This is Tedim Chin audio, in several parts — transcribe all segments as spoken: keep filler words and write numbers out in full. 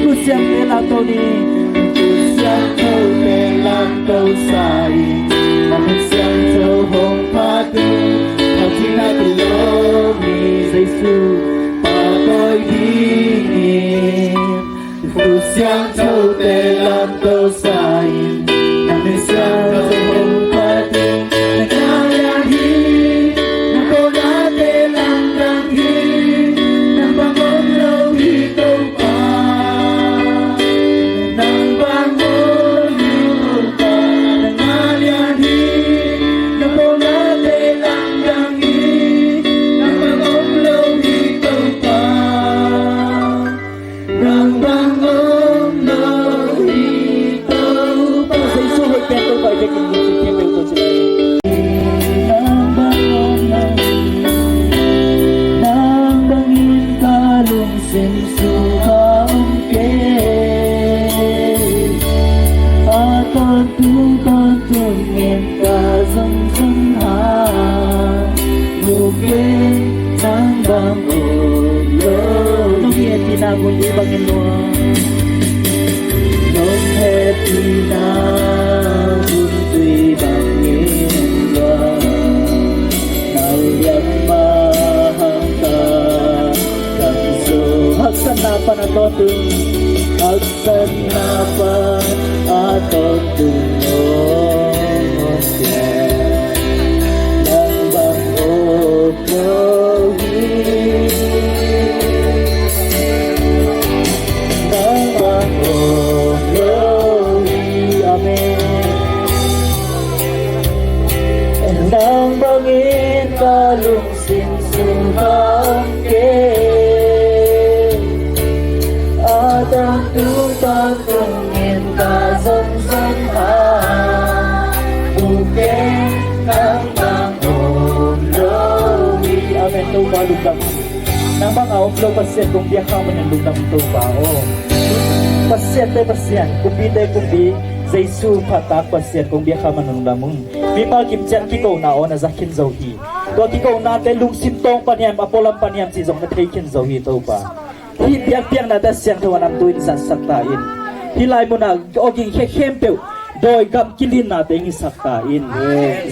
Khut siangthote lamto ni. Khut siangthote lamto sa in, na min siangtho hong phat ung. Phatna tilo mi Jesu pa tawi dingin. Khut siangthote lamto sa in, na min siangtho hong phat ung. Na kha lian hi, na kawnate lamdang hi, nang bang om lo hi Topa. Nang bang om lo hi Topa. Na kha lian hi, na kawnate lamdang hi, nang bang om lo hi Topa. Nang bang om lo hi Topa. Jesu hoih pen Topa i biakinn lungsim khempeuh tawh ci lai. Nang bang om lo hi. Nang bangin ka lungsim sungah om kei. A tawntung tawntung in ka zong zong hang. Muk in nang bang om lo. Nong hehpihna mun tui bangin nuam. Nong hehpihna mun tui bangin nuam. Nau lian mahang ka, ka zo. Haksatna pan a tawntung. Hak Sanna pan a tawntung nong piak. Nang bang om lo hi. Nang bang om lo hi. Amen. Nang bangin ka lung Sin sung ka om kei. A tawntung tawntung in ka zong zong hang. Uk kei nang bang om lo hi. Amen. Topa lungdam. Nang bang a om lo Pasian kong biak kha manin lungdam Topa aw. Pasian te Pasian, kumpi te kumpi, Jesu phattak Pasian kong biak kha manin lungdam ung. Mimal kim ciat kikona aw na za khin zo hi. Tua kikonate lungsim tawng pan hiam, a pualam pan hiam cih zong na thei khin zo hi Topa. Hih biakpiaknate a siangtho a namtui in zatsak ta in. Hih lai munah awging khia khempeuh dawi gam kilinnate in hisak ta in.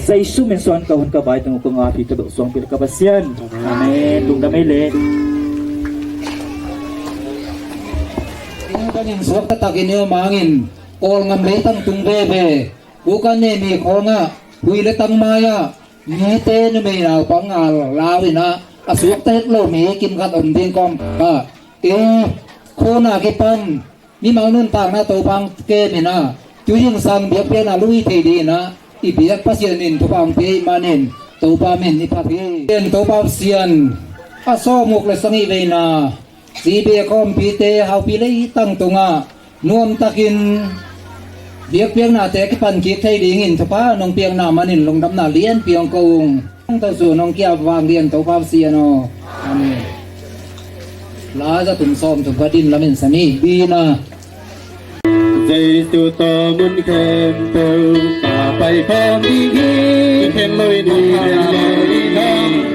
Jesu min suang ka hun ka bai tung ka ngapih ka dawh suangpih ka Pasian. Amen. Lungdam ei le. Tung suak taktak in i om hangin Kawlngam leitang tung veve. Uk a nei mi khawngah, hui le tang mai-ah mite numei naupang ngal lau inah a suakta het lo mi kim khat om ding kawm ka. Kei khuna kipan mimal nuntakna Topa hong kem inah, tu zingsang biakpiakna lui thei ding inah i biak Pasian in thupha hong pia ih manin Topa min i phat hi. Ken Topa Pasian a sawm uk le sagih veina C B A kawmpite haupi leitang tungah nuamtakin biakpiaknate kipan kik thei dingin thupha nong piakna manin lungdamna lianpi hong ko ung. Hong tawh su nong kiap vang lian Topa Pasian aw. Amen. Laza tum sawm tum ka din lamin sani bina. Jesu tawh mun khempeuh ka pai khawm ding hi. Khen lo in, khen lo in,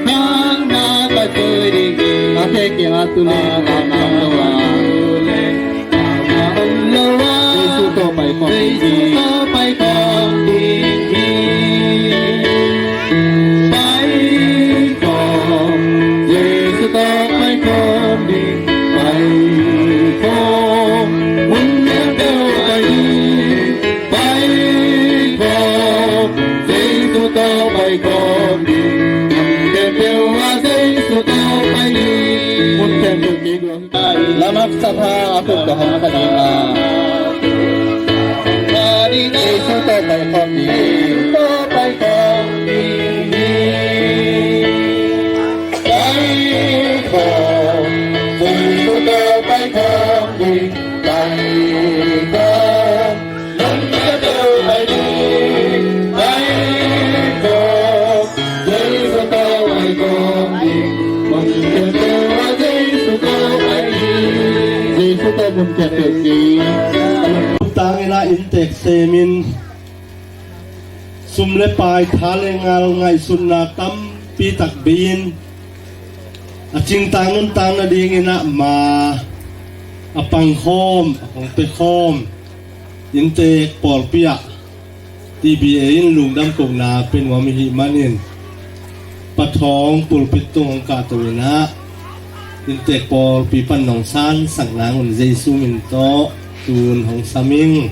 khang na ka zui ding hi. Ka khe kiang a tu le, ka na lo a. Ka om lo a. Jesu tawh pai khawm ding hi. Jesu tawh pai khawm ding hi. Pai khawm. Jesu Lamak sapha a kut ka hong kha ding a, Jesu tawh pai khawm ding, tawh pai khawm ding hi. Pai khawm, Jesu tawh pai khawm ding, pai khawm. Tangin ah inntek semin sum le pai, tha le ngal ngaihsutna tampi tak bei-in a cingtang nuntak nadingin ah ma a pangkhawm, a hong pekhawm inntek pawlpi ah T B A in lungdam kohna pia nuam i hih manin, Pa Thawng pulpit tung hong kahto in ah inntek pawlpi pan nong sansak nang un Jesu min tawh tun hong sam ing.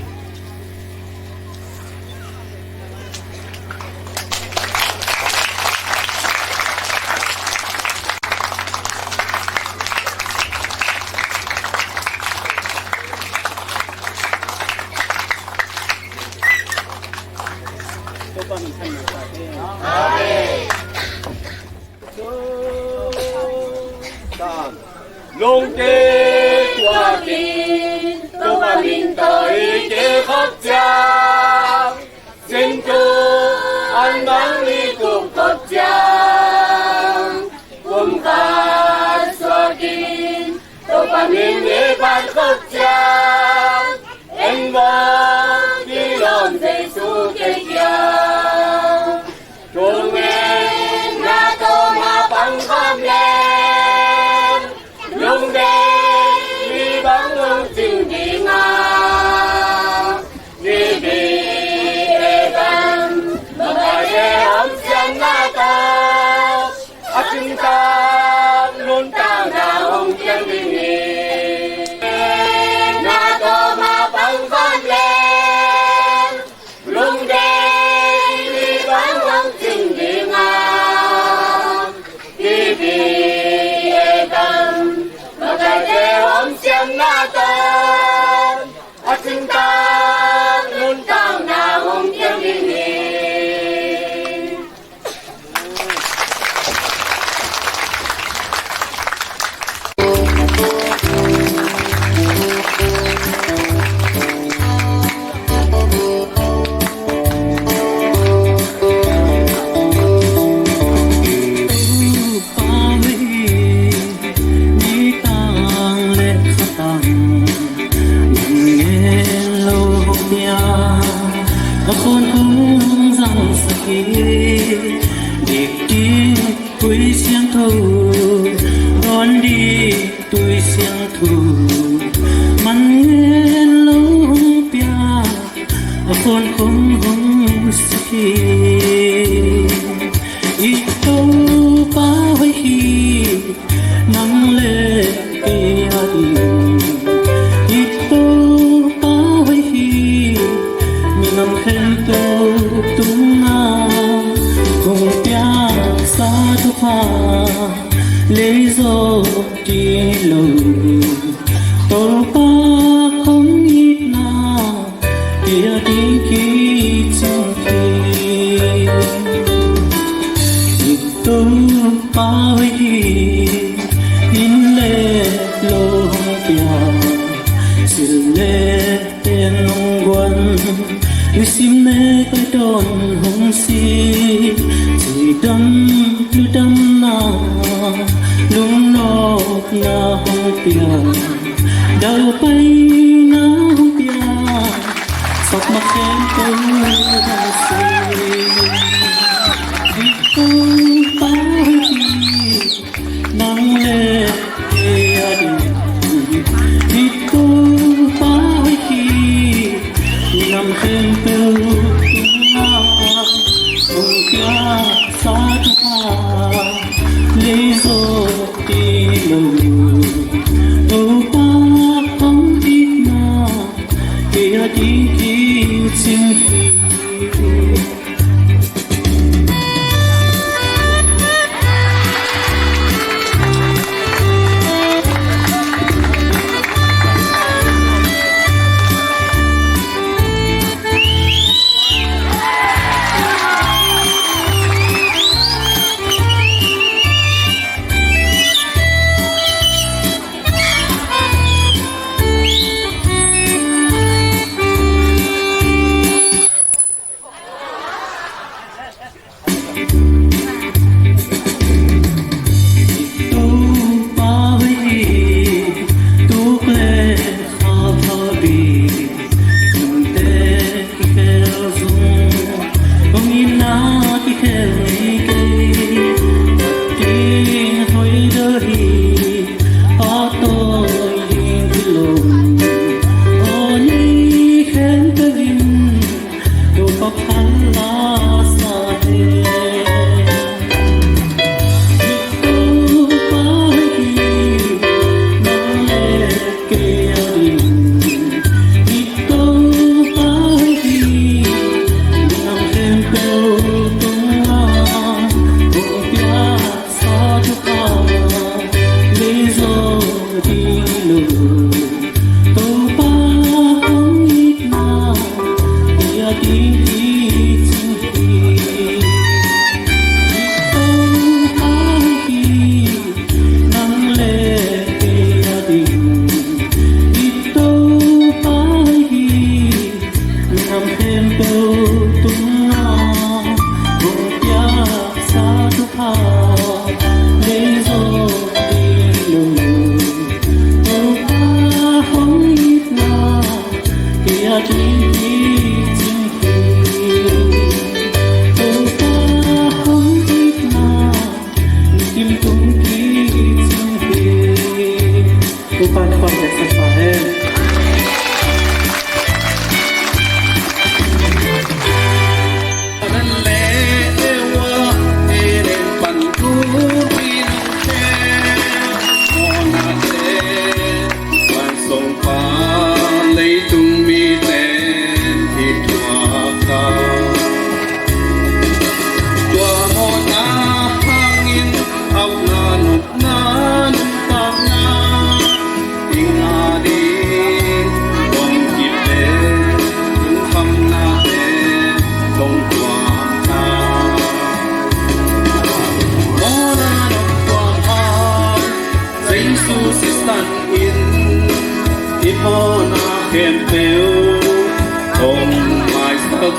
Lungke tuakin Topa min tawh i kikhop ciang, singtu an bang i kukhop ciang, kum khat suakin Topa min i phat khop ciang, en mawk i lawm Jesu kei kiang. Tung en na tawh ma pang khawm leng, lungdei mi bang hong cing ding a, T B A gam makaite hong siamna tawh a cingtak nuntakna hong piang ding hi. Na tawh ma pang khawm leng, lungdei mi bang hong cing ding a, T B A gam makaite hong siamna tawh a cingtak nuntakna hong piang ding hi. A khun kung zang sak hi, dik dik tui siangtho, dawn dik tui siangtho, man ngen lo hong pia, a khun kung hong sak hi. I Topa hoih hi, nang le kei a ding. I Topa hoih hi, minam khempeuh tungah kong piaksa thupha, lei zawh kei lo. Topa kong itna kei a ding kicing hi. I Topa hoih hi, inn le lo hong pia, sil le pen hong guan, nisim le pai dawn hong si, cidam ludamna, lungnopna hong pia, daupaina hong pia, sakma khempeuh hong si. I Topa hoih hi, nang le kei a ding. I Topa hoih hi, minam khempeuh tungah hong piaksa thupha, lei zawh kei lo. Topa kong itna kei a ding kicing hi.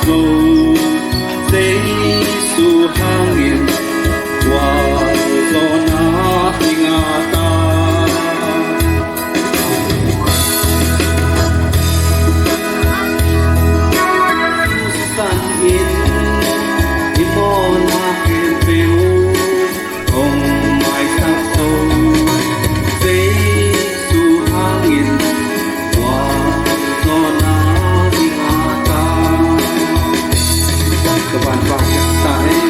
Zo, Jesu hangin, tua zo na hi ngata. San in, i mawhna khempeuh hong maisak zo. Jesu hangin, tua zo na hi ngata. Ka ban pa ka ta e.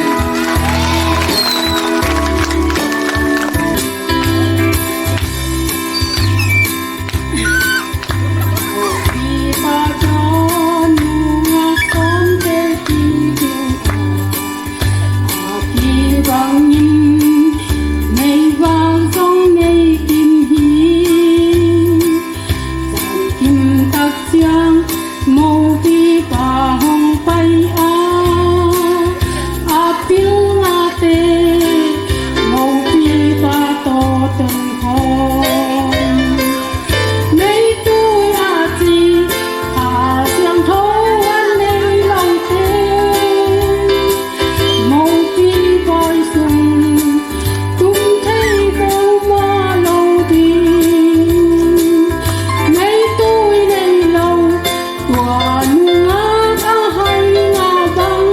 Mopipa hong pai a, a pil ngate, Mopipa tawh tun khawm. Nei tui a ci, a siangtho a nei lote, Mopi pawi sung tum thei peuhmah lo ding. Nei tui nei lo, tua nungak a hai ngah bang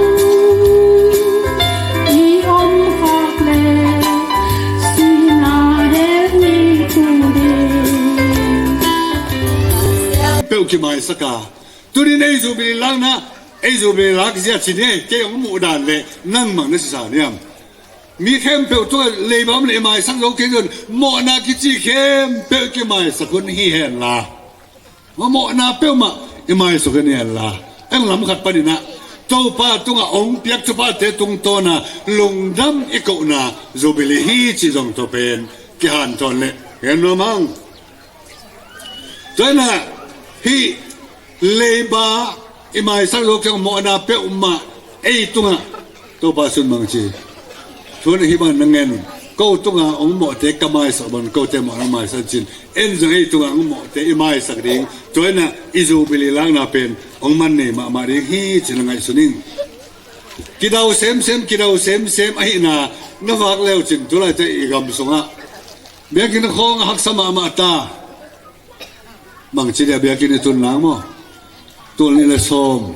i om khak leh, sihna hell i tung ding. Peuh kimaisak a, tuni-in ei Jubilee lakna, ei Jubilee lak zia ci ni, kei hong muh dan leh nangmah na sisa niam. Mi khempeuh tungah leiba om leh i maisak zo kei un, mawhna kici khempeuh kimaisak hun hi hen la. Mawhna peuhmah i maisak hun hi hen la. Eng lam khat panin ah, Topa tungah hong piak thuphate tungtawn a lungdam i kohna Jubilee hi cih zong tua pen kihanthawn leh hen nuam hang. Tua hi-in ah, hih leiba i maisak zo kei un, mawhna peuhmah ei tungah Topa sun bang ci. Tun hih bang na ngen un, ko tungah hong mawhte ka maisak bang kote mawhna maisak cin, en zong ei tungah hong mawhte i maisak ding. Tua hi-in ah i Jubilee lakna pen hong man nei mahmah ding hi ci-in na ngaihsun ing. Kidau semsem, kidau semsem ahihna na vak le uh cin, tu laitakin i gam sungah biakinn khawng a haksa mahmah ta. Bangci dia biakinn i tun nang maw? Tul nih le sawm,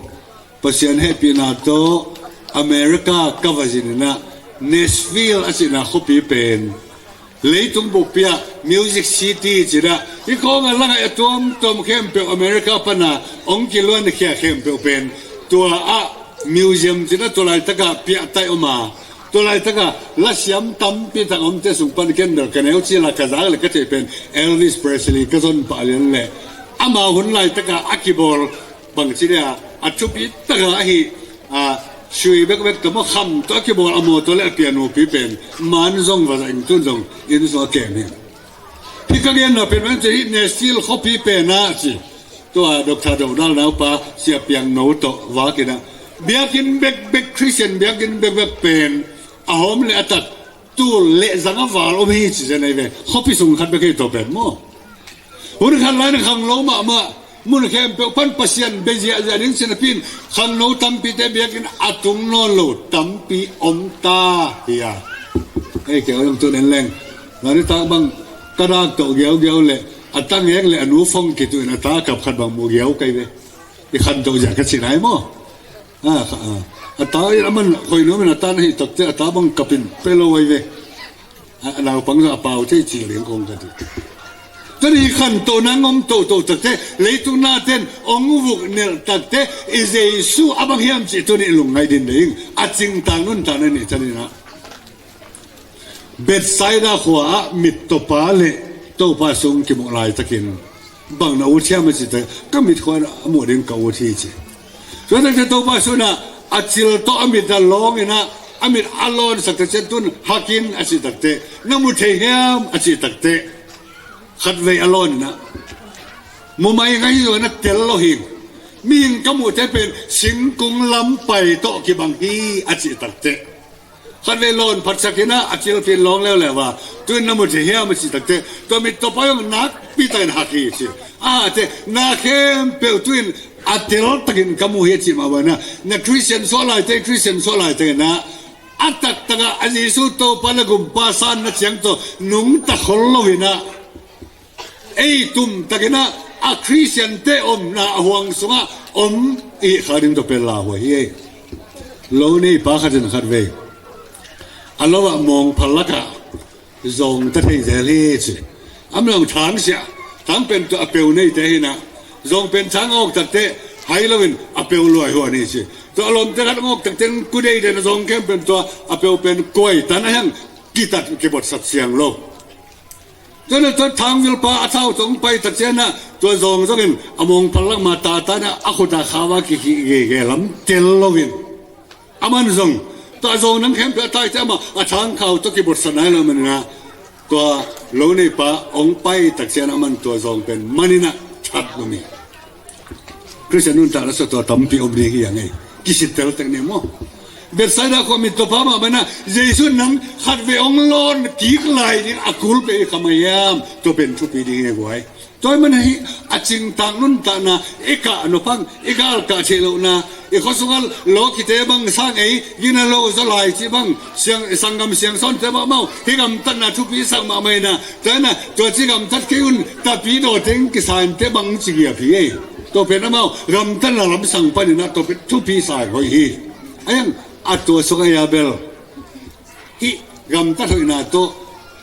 Pasian hehpihna tawh America ka va zin in ah, Nashville a cihna khuapi pen leitung buppi ah Music City ci-in ah, hih khawng a langah a tuamtuam khempeuh America pan a hong kiluankhia khempeuh pen tua ah museum ci-in ah tua laitak ah piahtaih om a, tua laitak ah lasiam tampi tak omte sung pan ken bel ka neu cil a ka zak le ka theih pen Elvis Presley ka zon pah lian leh, amau hun laitak ah a kibawl bangci dia a thupi tak a ahi, a, sui bekbek tawh maw, kham tawh a kibawl a mawtaw le a pianopi pen man zong va zah ing, tun zong inn sungah kem hi. Hih ka genna pen bang ci, hih Nashville khuapi pen ah ci, tua Doctor Dodal naupa Sia Piang No tawh vak in ah, biakinn bekbek, Christian biakinn bekbek pen a hawm le a tat tul le zang a val om hi ci zen ahi ve. Khuapi sung khat bek hi tawh pen maw? Hun khat lai-in khangno mahmah, mun khempeuh pan Pasian bia ziahziah ding ci napi-in khangno tampite biakinn a tung nawn lo tampi om ta hi a. Hei, kei zong tun en leng, la nitak bang ka dak tawh giaugiau le a ta ngek le a nu fong kituh in a ta kap khat bang mu giau ka hi ve. I khanto ziah ka cih nai maw? A, kha, a. A ta in a man khoi nuam in a ta na hih takte a ta bang kap in pe lo ahi ve. A, a naupang zah a pau thei cih leng kong ka ti. Tua ni khantohna ngom toto takte, leitung nate'n hong vuk nelh takte, i Jesu a bang hiam cih tuni lungngai din ding, a cingtak nuntakna ni ta ni na. Bethsaida khua ah mittawpa le Topa sung kimuh laitakin, bang na ut hiam a cih tak, ka mit khua a muh ding ka ut hi ci. Tua takte Topa sun ah a cil tawh a mit a lawng in ah, a mit a lawnsak takte, tun hak in a cih takte, na mu thei hiam a cih takte, khatvei a lawn in ah, mu mai ngai hi zaw in a tel lo hi. Mihing ka muhte pen singkung lampai tawh kibang hi a cih takte, khatvei lawn phatsak in ah a cilpi in lawng leuleu a, tu-in na mu thei hiam a cih takte, tua mittawpa zong nakpi takin hak hi ci. A hahte, na khempeuh tu-in a teltakin ka mu hi a cih mah banah, na Khristian suah laitakin, Khristian suah laitakin ah, a taktakah a Jesu Topa le Gumpa sanna ciang tawh nungta khol loin ah, ei tumtakin ah a Khristiante omna a huang sungah om i hih khak ding tawh pen lauhuai hi. Lo neipa khat in khatvei a lo ah mawngphal lakah zawng ta thei zel hi ci. A mah zong thang siah, thang pen tua a peu neite hi nah, zawng pen thang a awk takteh hai loin a peu luai huan hi ci. Tua a lawmte khat a awk takteh ku deiden a zawng khempeuh tua a peu pen kuai tan a hiang kitat kibotsat siang lo. Tua na tua thang vilpa a thau tawh hong pai tak ciangin ah tua zawng zongin a mawngphal lak mah tata in ah a khut ah khau a kikhih gege lam tel loin, a man zong tua zawng nang khempeuh a taite amah a thang khau tawh kibotsat nai lo manin ah, tua lo neipa hong pai tak ciangin a man tua zawng pen man in ah that lo mi. Khristian nuntakna sungah tua tampi om ding hi a ngei. Kisit teltek ni maw. Bethsaida khua mittawpa mah banah Jesu in nang khatvei hong lawn kik lai ding a kul pia i kha mah hiam? Tua pen thupi ding hi a guai. Tua ahih manin hih a cingtak nuntakna, i kah nop hang, i galkah theih lohna, i khua sungah lawkite bang sang ei, gina lo zaw lai cih bang, siang, sanggam siangsawnte bang amau hih gamtatna thupisak mahmah in ah, tua in ah tua ci gamtat kei un, tapi dawteng kisa inteh bang ci giap hi ei. Tua pen amau gamtatna lamsang panin ah tua pen thupi sa hoih hi. A hiang a tua sungah a bel hih gamtat hoihna tawh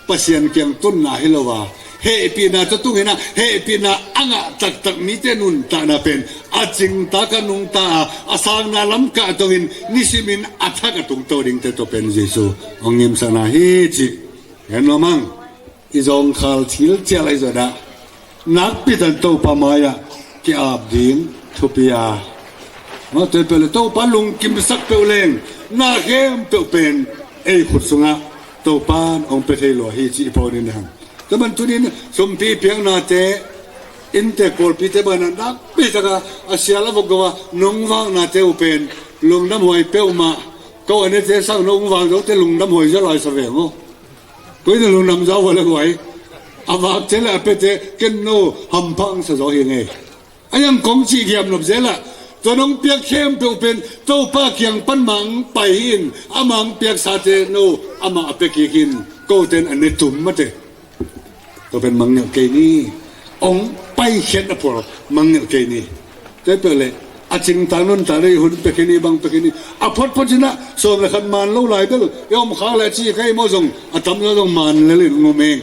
Pasian kiang tunna hi lo a, hehpihna tawh tung in ah hehpihna a ngah taktak mite nuntakna pen a cingtak a nungta a, a sangna lam kah dongin nisimin a thak a tungto dingte tua pen Jesu hong ngimsakna hi cih. Hen nuam hang, i zawngkhal thil cial ahi zongin ah nakpi takin Topa mai-ah ki-ap ding thupi a, mah tua peuh le Topa lungkimsak peuh leng na khempeuh pen ei khut sungah Topa in hong pia thei lua hi cih i phawk ding hi hang. Tua man tunin sumpi piaknate, inntek pawlpite banah nakpi takin a sial a vok go a nong vaknate uh pen lungdam huai peuhmah. Ko a nete sang no hong vak zote lungdam huai zaw lai sa veng aw. Koi na lungdam zaw huai le huai. A vakte le a piate ken no hampha hong sa zaw hi ngei. A hiang kong cih giam nop zel ah tua nong piak khempeuh pen Topa kiang pan mah hong pai hi in, amah hong piaksate no amah a pia kik hi in, kote in a ne tum mate. Tua pen mangngilh kei ni. Hong paikhiatna phual mangngilh kei ni. Tua peuh le a cingtak nuntak le i hun pia kei ni, bang pia kei ni. A photphot in ah sawm le khat man lo lai bel i om khak le a ci ka hi maw zong a tamzaw zong man lel in hong om ing.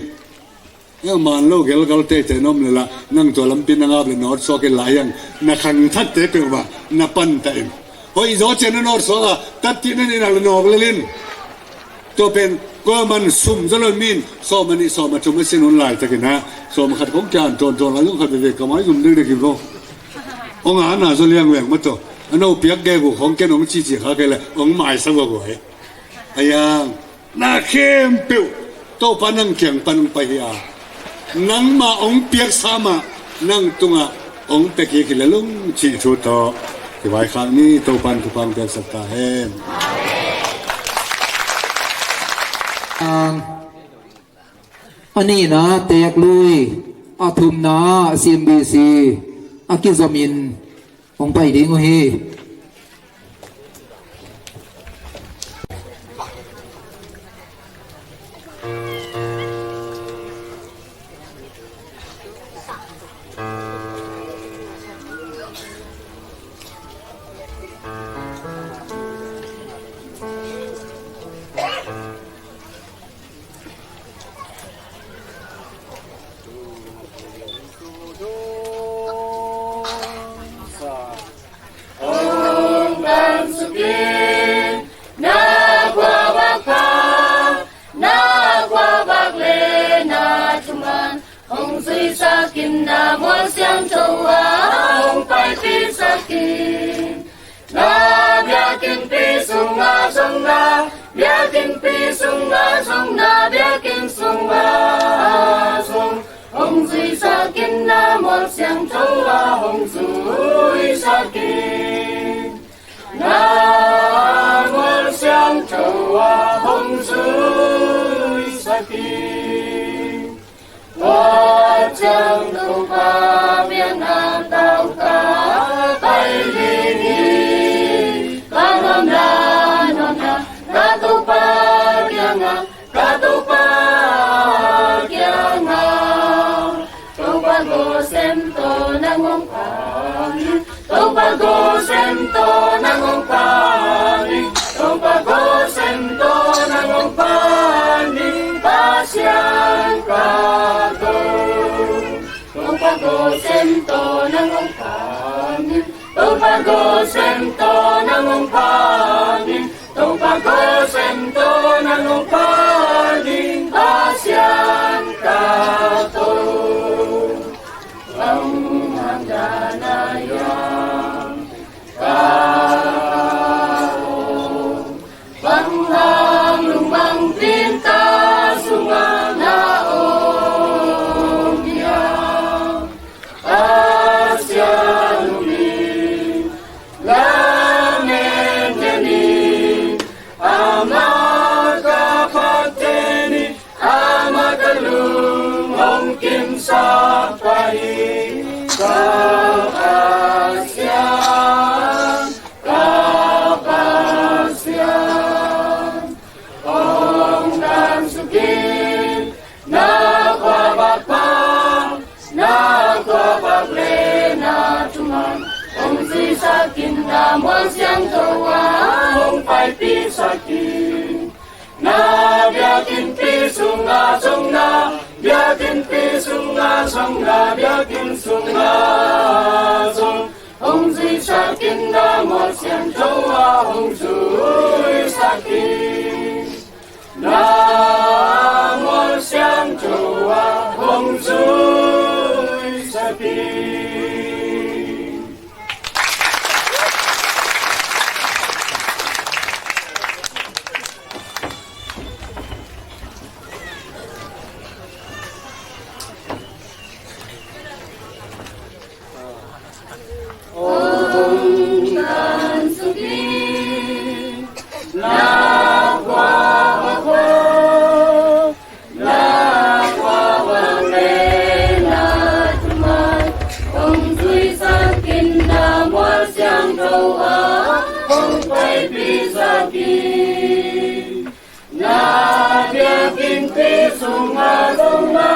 Hiang man lo gelgal teitei na om lel ah nang tua lampi na ngap le nawt suak in la hiang na khangthakte peuhmah na pantah in. Hoih zaw ciang na nawt suak a, tattih na neih nak le nawk lel in. Tua pen kuaman sum zaw lo mi in sawm a nih sawm a thum a sin hun laitakin ah sawm a khat khong kian tawntawn lai zong khat veve ka mai zum dekdek hi vo. Hong a na zaw liang veng mah tawh a no piak gegu khong ken hong cici kha kei le hong maisak vua guai. A hiang na khempeuh Topa nang kiang pan hong pai hi a, nangmah hong piaksa mah nang tungah hong pia kik hi le lung cih thu tawh kivaikhak ni. Topa in thupha hong piaksak ta hen. A nihna Teek Lui, a thumna C M B C a kizomin hong pai ding uh hi. Hong pan sukin na khuavak pha, na khuavak le na thuman hong zuisakin na mual siangtho a hong paipihsakin. Na biakinnpi sungah zong, na biakinnpi sungah zong, na biakinn sungah zong hong zuisakin, na mual siangtho a hong zuisakin. Na mual siangtho a hong zuisakin. Tua ciang Topa biakna tau ka pai Sem tawh nang hong phat in, Topa ko sem tawh nang hong phat in, Pasian ka Topa. Topa ko sem tawh nang hong phat in, Topa ko sem tawh nang hong phat in, Topa ko sem tawh nang hong phat in, Pasian ka Topa. Bang hang dan a hiam ka om, bang hang lungmang pinta sungah na om hiam, Pasian hong lim, lamen den in, amah ka phat den in, amah ka lung hong kimsak pah in, ka Pasian, ka Pasian. Hong tansuk in, na khuavak pang, na khuavak le na thuman, hong zuisak in, na mual siangtho ah hong paipihsak in. Na biakinnpi sungah zong, na biakinnpi sungah zong, na biakinn sungah zong, hong zuisak in, na mual siangtho ah hong zuisak in. Na mual siangtho ah hong zuisak in. Hong tansuk in, na khuavak pang, na khuavak le na thuman, hong zuisak in, na mual siangtho ah hong paipihsak in. Na biakinnpi sungah zong, na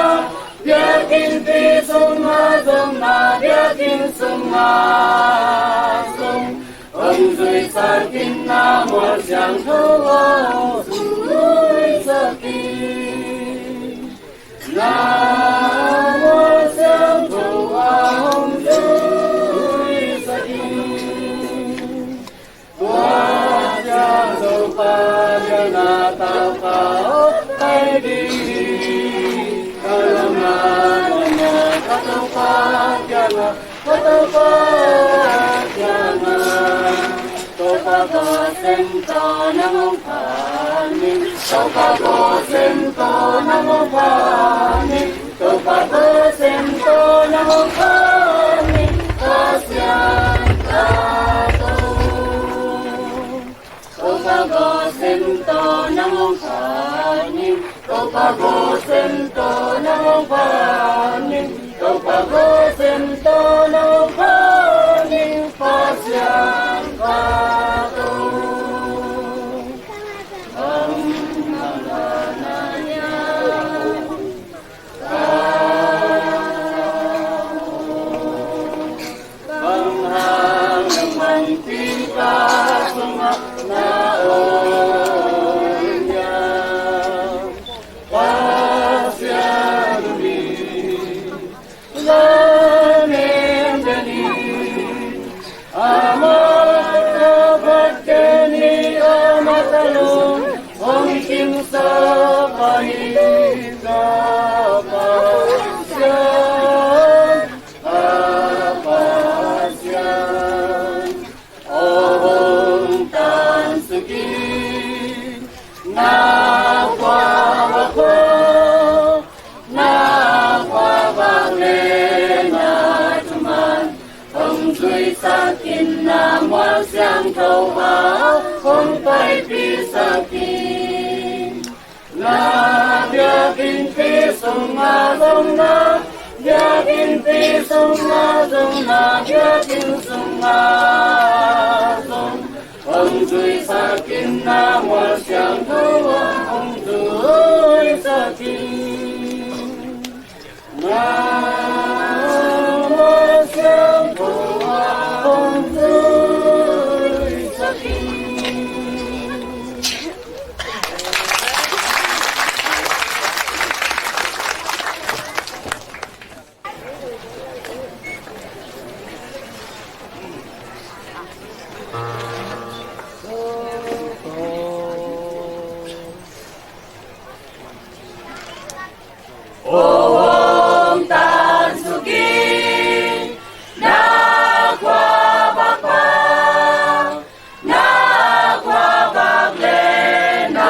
biakinnpi sungah zong, na biakinn sungah zong, hong zuisak in, na mual siangtho ah hong zuisak in. Na mual siangtho ah hong zuisak in. Tua ciang Topa kiangah tangko hong pai ding, ka lamah ka Topa kiangah, ka Topa kiangah. Topa ko sem tawh nang hong phat in, Topa ko sem tawh nang hong phat in, Topa ko sem tawh nang hong phat in, Pasian ka Topa. Topa ko sem tawh nang hong phat in, Topa ko sem tawh nang hong phat in, Topa ko sem tawh nang hong phat in, Pasian ka Topa. Bang hang lungmang pinta sungah na om hiam, Pasian hong lim, lamen den in. Amah ka phat den in, amah ka lung hong kimsak pah in, ka Pasian, ka Pasian. Hong tansuk in, na khuavak pang, na khuavak le na thuman, hong zuisak in, na mual siangtho ah hong paipihsak in. Na biakinnpi sungah zong, na biakinnpi sungah zong, na biakinn sungah zong, hong zuisak in, na mual siangtho ah hong zuisak in. Na mual siangtho ah hong zuisak Hong tansuk in, na khua vak pa, na khua vak le na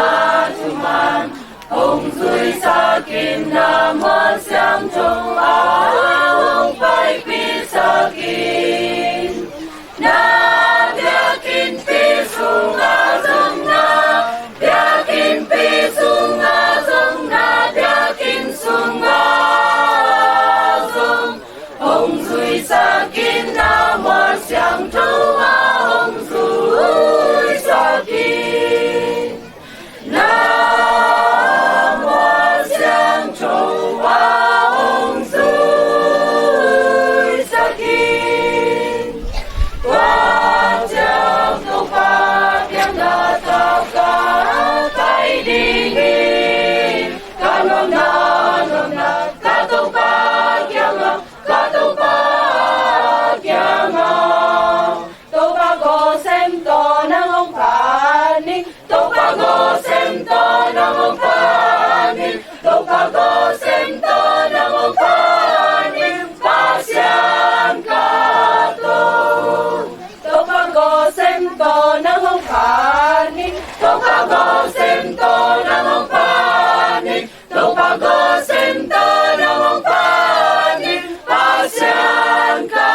thuman hong zuisak in, na mual siangtho a hong paipihsak in. Na biakinnpi sungah zong, na biakinnpi sungah zong, na biakinn sungah zong hong zuisak in, na mual siangtho a hong zuisak in. Na mual siangtho a hong zuisak in. Tua ciang Topa kiangah ka pai ding hi. Ka nuamna nuamna ka Topa kiangah, ka Topa kiangah. Topa Gosem tawh nang hong phat ning, Topa Gosem tawh nang hong phat ning, Topa Gosem tawh nang hong phat ning, Pasian ka tawh. Topa Gosem tawh nang hong phat ning, Topa Gosem tawh nang hong phat ning, Topa Gosem tawh nang hong phat ning, Pasian ka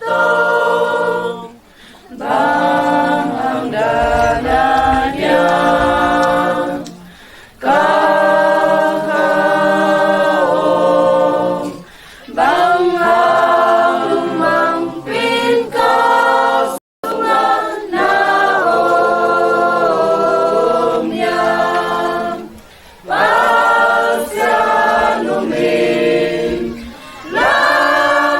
tawh. Bang hang dan a diang ka kha om, bang hang lungmangpin ka sungah na om hiam? Pasian um in, na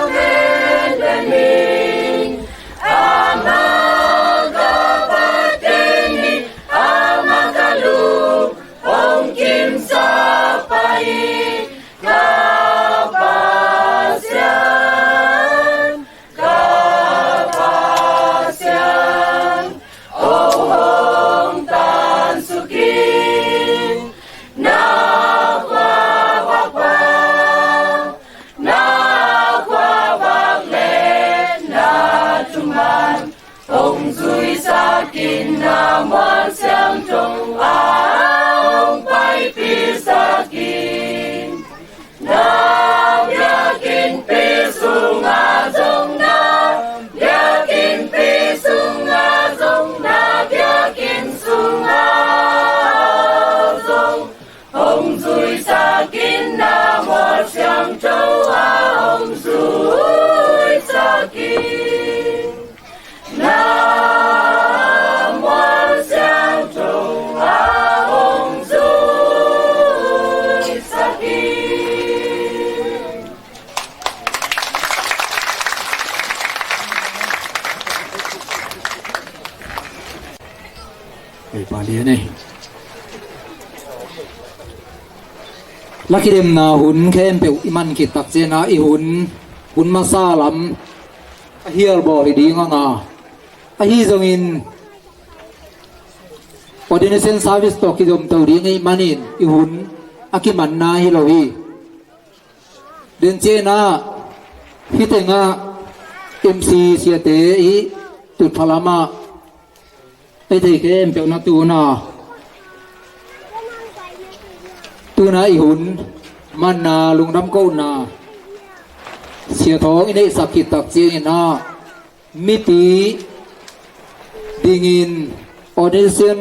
penpen in, amah ka phat ding hi, amah ka lung hong kimsak pah hi, ka Pasian, ka Pasian, hong tansuk in. Na khua vak pa, na khua vak le na thuman hong zuisak in, na mual siangtho a hong paipihsak in. Na biakinnpi sungah zong, na biakinnpi sungah zong, na biakinn sungah zong hong zuisak in, na mual siangtho a hong zuisak in. Na mual siangtho a hong zuisak in. Ei, pa lian ei. La kidemna hun khempeuh i man khit tak ciangin ah, i hun, hun masa lam a hial bawl hi ding a nga. Ahi zongin ordination service tawh kizom to ding ahih manin i hun a kimanna hi lo hi. Den ciangin ah, hih tengah M C siate i tutpha lamah ei thei khempeuh na tuna, tuna i hun manna, lungdam kohna, sia thawng i neihsak khit tak ciangin ah, mipi dingin ordination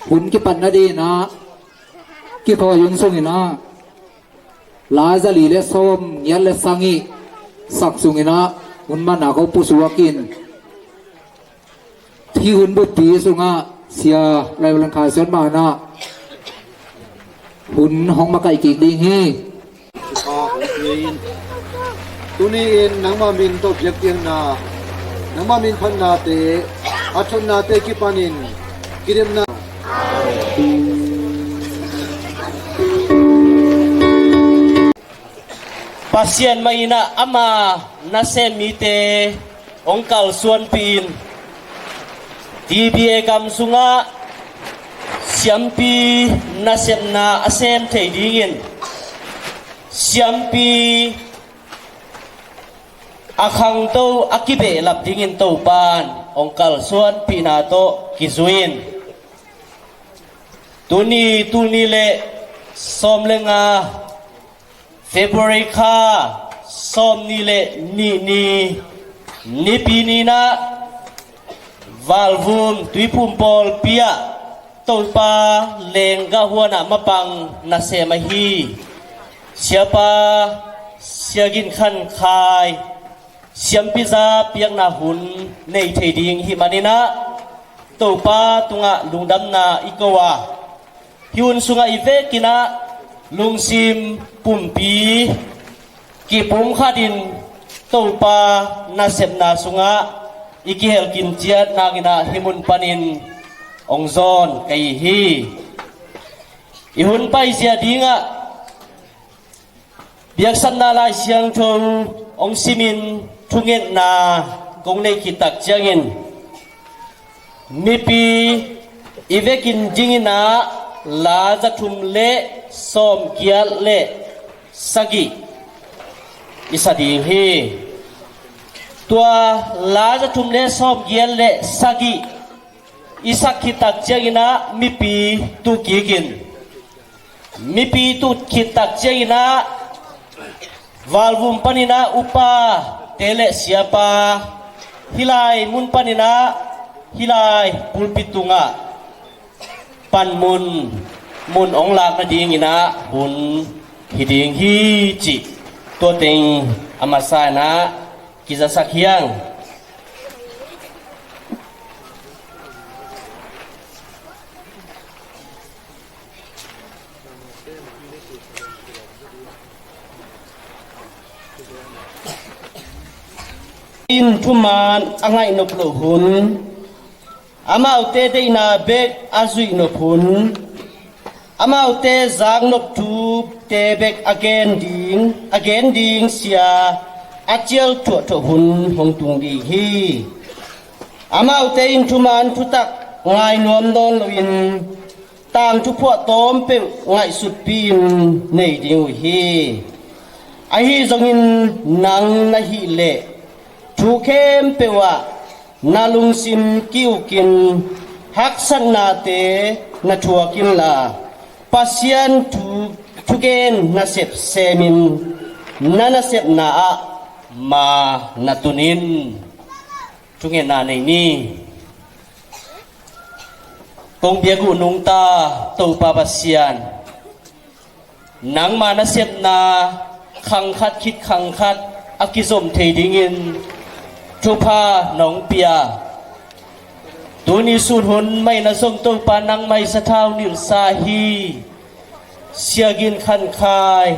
hun kipatna dingin ah, kithawi hun sungin ah, lai zali le sawm giat le sagih sak sungin ah, hun manna ko pusuak in. Hih hun buppi sungah Sia Reverend Khai Suan Mah in ah hun hong makaih kik ding hi. Tuni-in nangmah min tawh biakpiakna, nangmah min phatnate, a thotnate kipanin kidemna. Pasian mah in ah ama nasem mite hong kalsuanpih in, T B A gam sungah siampi nasepna a sem thei dingin Siampi a khangto a kibehlap dingin Topan hong kalsuanpihna tawh kizui in, tuni, tuni le sawm le nga February kha sawm ni le nih ni, Nipi ni-in ah Valvum Tuiphum pawlpi ah Topa lenggah huan ah mapang nasem ahi Siapa Sia Gin Khan Khai siampiza piakna hun nei thei ding hih manin ah Topa tungah lungdamna i ko a, hih hun sungah i vekin ah lungsim pumpi kipumkhatin Topa nasepna sungah i kihelkim ciat nangin ah hih mun panin hong zawn ka hi hi. I hun paizia dingah biaksapna Lai Siangtho hong simin thungetna kong neih khit tak ciangin, mipi i vekin dingin ah la za thum le sawm giat le sagih i sa ding hi. Tua la za thum le sawm giat le sagih i sak khit tak ciangin ah mipi tu kik in, mipi tu khit tak ciangin ah Valvum panin ah upa te le siapa hih lai mun panin ah hih lai pulpit tungah panmun mun hong lak nadingin ah hun hi ding hi cih tua teng a masa in ah kizasak hi ing. In thuman a ngaih nop loh hun, amaute deihna bek a zuih nop hun, amaute zaknop thute bek a gen ding, a gen ding sia a cial thuahthawh hun hong tung ding hi. Amaute in thuman thutak ngai nuam nawn loin tangthu phuahtawm peuh ngaihsutpi-in nei ding uh hi. Ahi zongin nang na hih leh thu khempeuh ah na lungsim ki-ukin haksatnate na thuak inla, Pasian thu, thugen nasep semin na nasepna ah ma na tun in. Thungetna nei ni. Kong biak uh nungta Topa Pasian, nangma nasepna khang khat khit khang khat a kizom thei dingin thupha nong pia. Tuni sun hun mah in ah zong Topa nangmah i sathau nilhsa hi. Sia Gin Khan Khai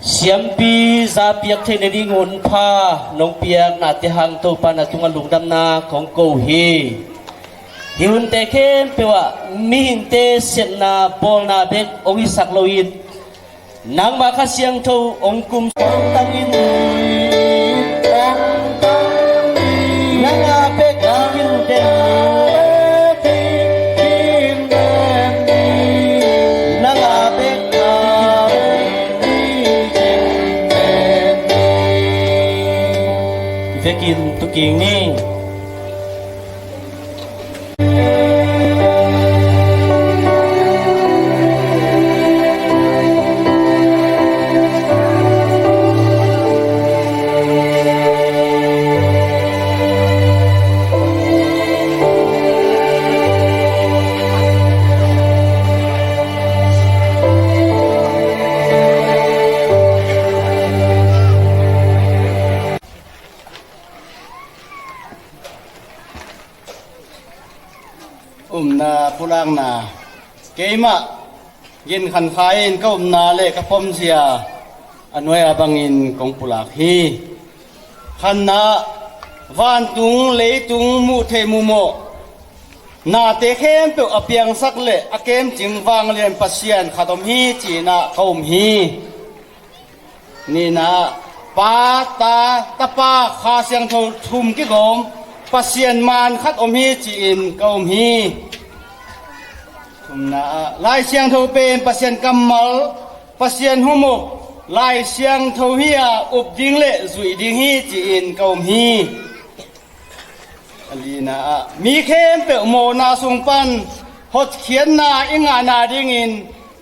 siampi za piak theih nading hun pha nong piaknate hang Topa na tungah lungdamna kong ko hi. Hih hunte khempeuh ah mihingte sepna bawlna bek hong hisak loin nangma Kha Siangtho hong kum tangin nang a bek in den nang a bek a vekin tuking ni. Umna pulakna. Keimah Gin Khan Khai in ka umna le ka pomzia a nuai a bangin kong pulak hi. Khanna, vantung leitung muh theih muh mawh nate khempeuh a piangsak le a kemcing vanglian Pasian khat om hi ci-in ah ka um hi. Nihna, Pa, Ta, Tapa, Kha Siangtho thum kigawm Pasian man khat om hi ci-in ka um hi. Thumna ah Lai Siangtho pen Pasian kammal, Pasian humuk, Lai Siangtho hi-a up ding le zuih ding hi ci-in ka um hi. A lina ah, mi khempeuh mawhna sung pan hotkhiatna i ngahna dingin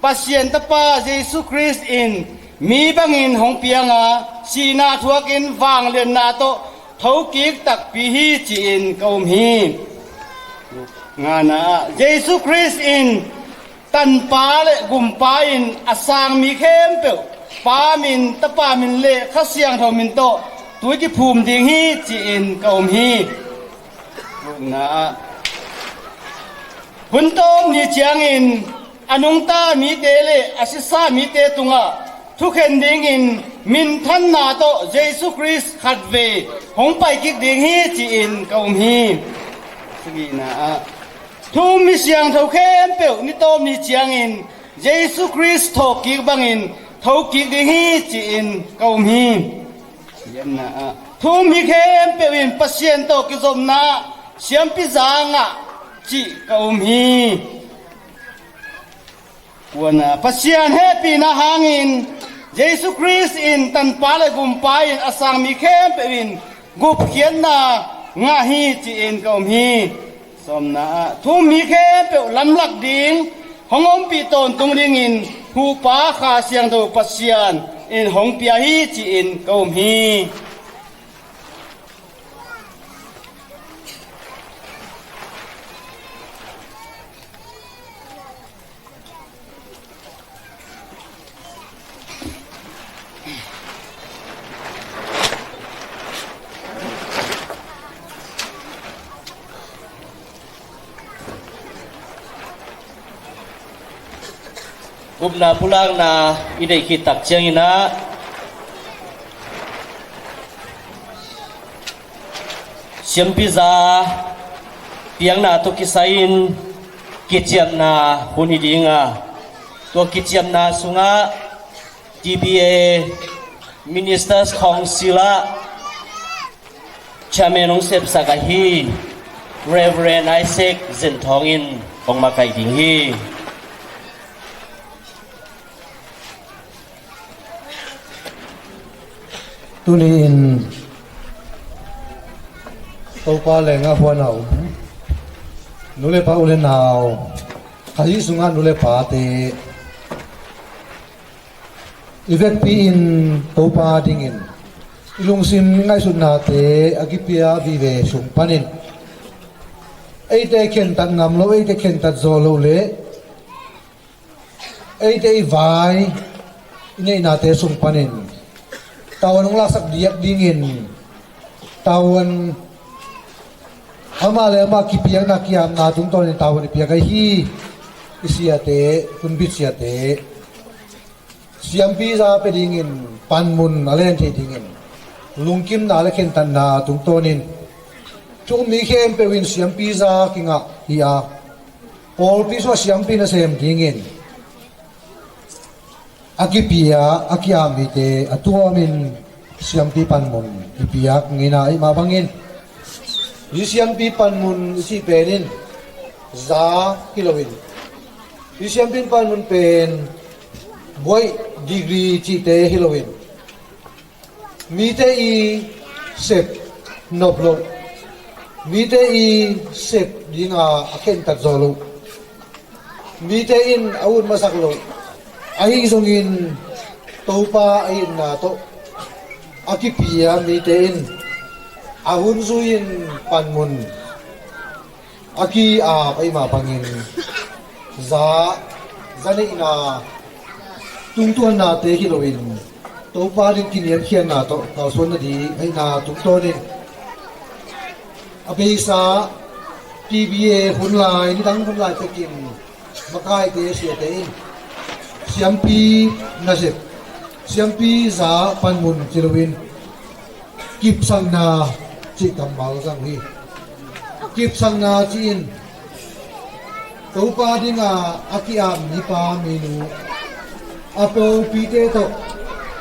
Pasian Tapa Jesu Khrist in mi bangin hong pianga, sihna thuakin vangliatna tawh thokik takpi hi ci-in ka um hi. Ngana ah, Jesu Khrist in Tanpa le Gumpa in a sang mi khempeuh Pa min, Tapa min le Kha Siangtho min tawh tui kiphum ding hi ci-in ka um hi. Lukna ah, hun tawp ni ciangin a nungta mite le a sisa mite tungah thukhen dingin minthanna tawh Jesu Khrist khatvei hong paikik ding hi ci-in ka um hi. Sagihna ah, thu-um mi siangtho khempeuh ni tawp ni ciangin Jesu Khrist thawhkik bangin thokik ding hi ci-in ka um hi. Sagihna ah, thu-um mi khempeuh in Pasian tawh kizopna siampi za ngah cih ka um hi. Kuana, Pasian hehpihna hangin Jesu Khrist in Tanpa le Gumpa in a sang mi khempeuh in gupkhiatna ngah hi ci-in ka um hi. Sawmna ah, thu-um mi khempeuh lamlak ding hong ompih tawntung dingin Huhpa Kha Siangtho Pasian in hong pia hi ci-in ka um hi. Upna pulakna i deih khit tak ciangin ah, siampiza piakna tawh kisai-in kiciamna hun hi ding a, tua kiciamna sungah T B A Ministers Council ah Chairman hong sepsak ahi Reverend Isaac Zen Thawng in hong makaih ding hi. Tuni-in Topa lengah huan a um nu le pa, u le nau, Khazih sungah nu le pate, i vekpi-in Topa dingin i lungsim ngaihsutnate a kipia vive sung panin eite khentat ngam lo, eite khentat zawh loh le eite i vai i neihnate sung panin tavuan hong laksak diak dingin tavuan amah le amah kipiakna kiapna tungtawnin tavuan i piak ahi hi. I siate, hunbit siate, siampiza pia dingin panmun a len theih dingin lungkimna le khentatna tungtawnin thu-um mi khempeuh in siampiza kingah hi a, pawlpi sungah siampi nasem dingin a kipia, a ki-ap mite a tuamin siampi panmun kipiak ngina ahih mah bangin, hih siampi panmun i cih pen in za hi loin, hih siampi panmun pen buaih, degree cihte hi loin, mite i sep nop loh, mite i sep dinga a khentat zawh loh, mite in a ut masak loh, ahi zongin Topa a itna tawh a kipia mite in a hun zui-in panmun a ki-ap ahih mah bangin za, zaneihna tungtuannate hi loin Topa ding kiniamkhiatna tawh kalsuan nading ahihna tungtawnin a beisa T B A hun lai, nidang hun lai pekin makaite, siate in siampi nasep, siampiza panmun ci loin kipsakna cih kammal zang uh hi. Kipsakna ci-in Topa dinga a ki-ap mipa minu a pawlpite tawh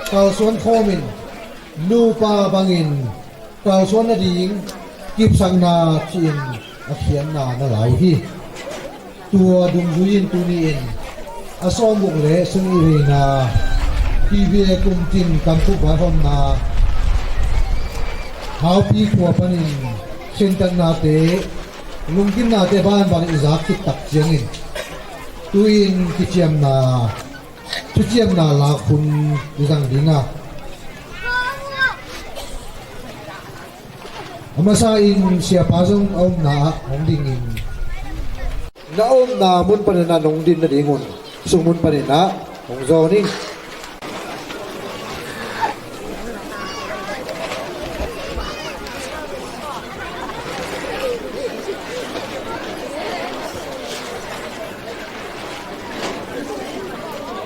kalsuan khawmin nupa bangin kalsuan nading kipsakna ci-in a khiatna na la uh hi. Tua dungzui-in tuni-in a sawmguk le sung i veina P B A kum tin kan pu vai honna haupi khua panin khentatnate, lungkimnate banban i zak khit tak ciangin tu-in kiciamna, thuciamna lak hun i zang ding a, a masa in siapa zong a omna ah hong dingin, na omna mun panin ah nong din nadingun sung mun panin ah hong zawn in.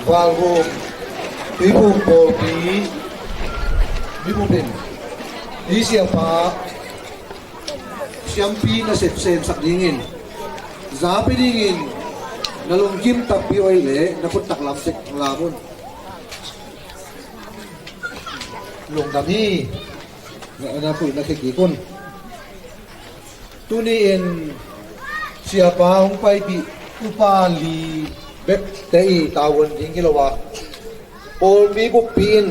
Valhum Tuiphum pawlpi mibup in i siapa siampi nasep semsak dingin, zapi dingin na lungkim takpi uh ahih leh na khut taklam tek lam un. Lungdam hi. Na, na khuih na khia kik un. Tuni-in siapa hong paipih upa li bekte i tavuan ding hi lo a, pawlpi buppi in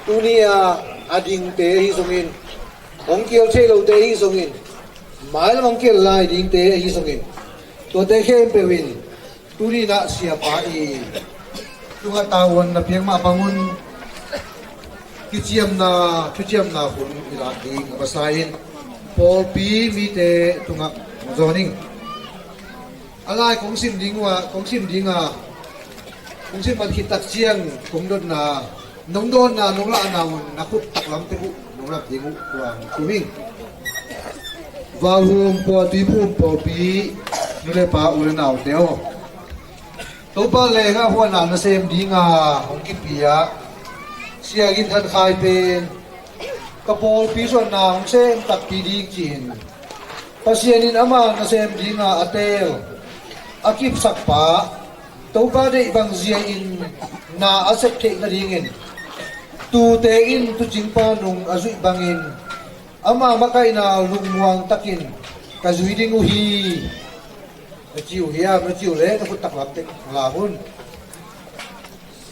tuni-a a dingte ahi zongin, hong kial thei lote ahi zongin, mailam hong kial lai dingte ahi zongin, tuate khempeuh in tuni-in ah siapa i tungah tavuan na piak mah bangun kiciamna, thuciamna hun i lak ding a masa in pawlpi mite tungah hong zawn ing. A lai kong sim ding uh ah, kong sim ding a, kong sim man khit tak ciang kong dotna, nong dawnna, nong lahna un na khut taklam tek uh nong lap ding uh kuang kum ing. Valhum Pua Tuiphum pawlpi nu le pa u le naute aw, Topa leenggah huan ah nasem ding a hong kipia Sia Gin Khan Khai pen ka pawlpi suanna hong sem takpi ding ci-in Pasian in ama nasem ding a a teel a kipsak pa, Topa deih bang zia-in na a sep theih nadingin, tuute in tuucing pa nung a zuih bangin ama makaihna lungmuang takin ka zui ding uh hi. Na ci uh hiam? Na ci uh leh na khut taklam tek la un.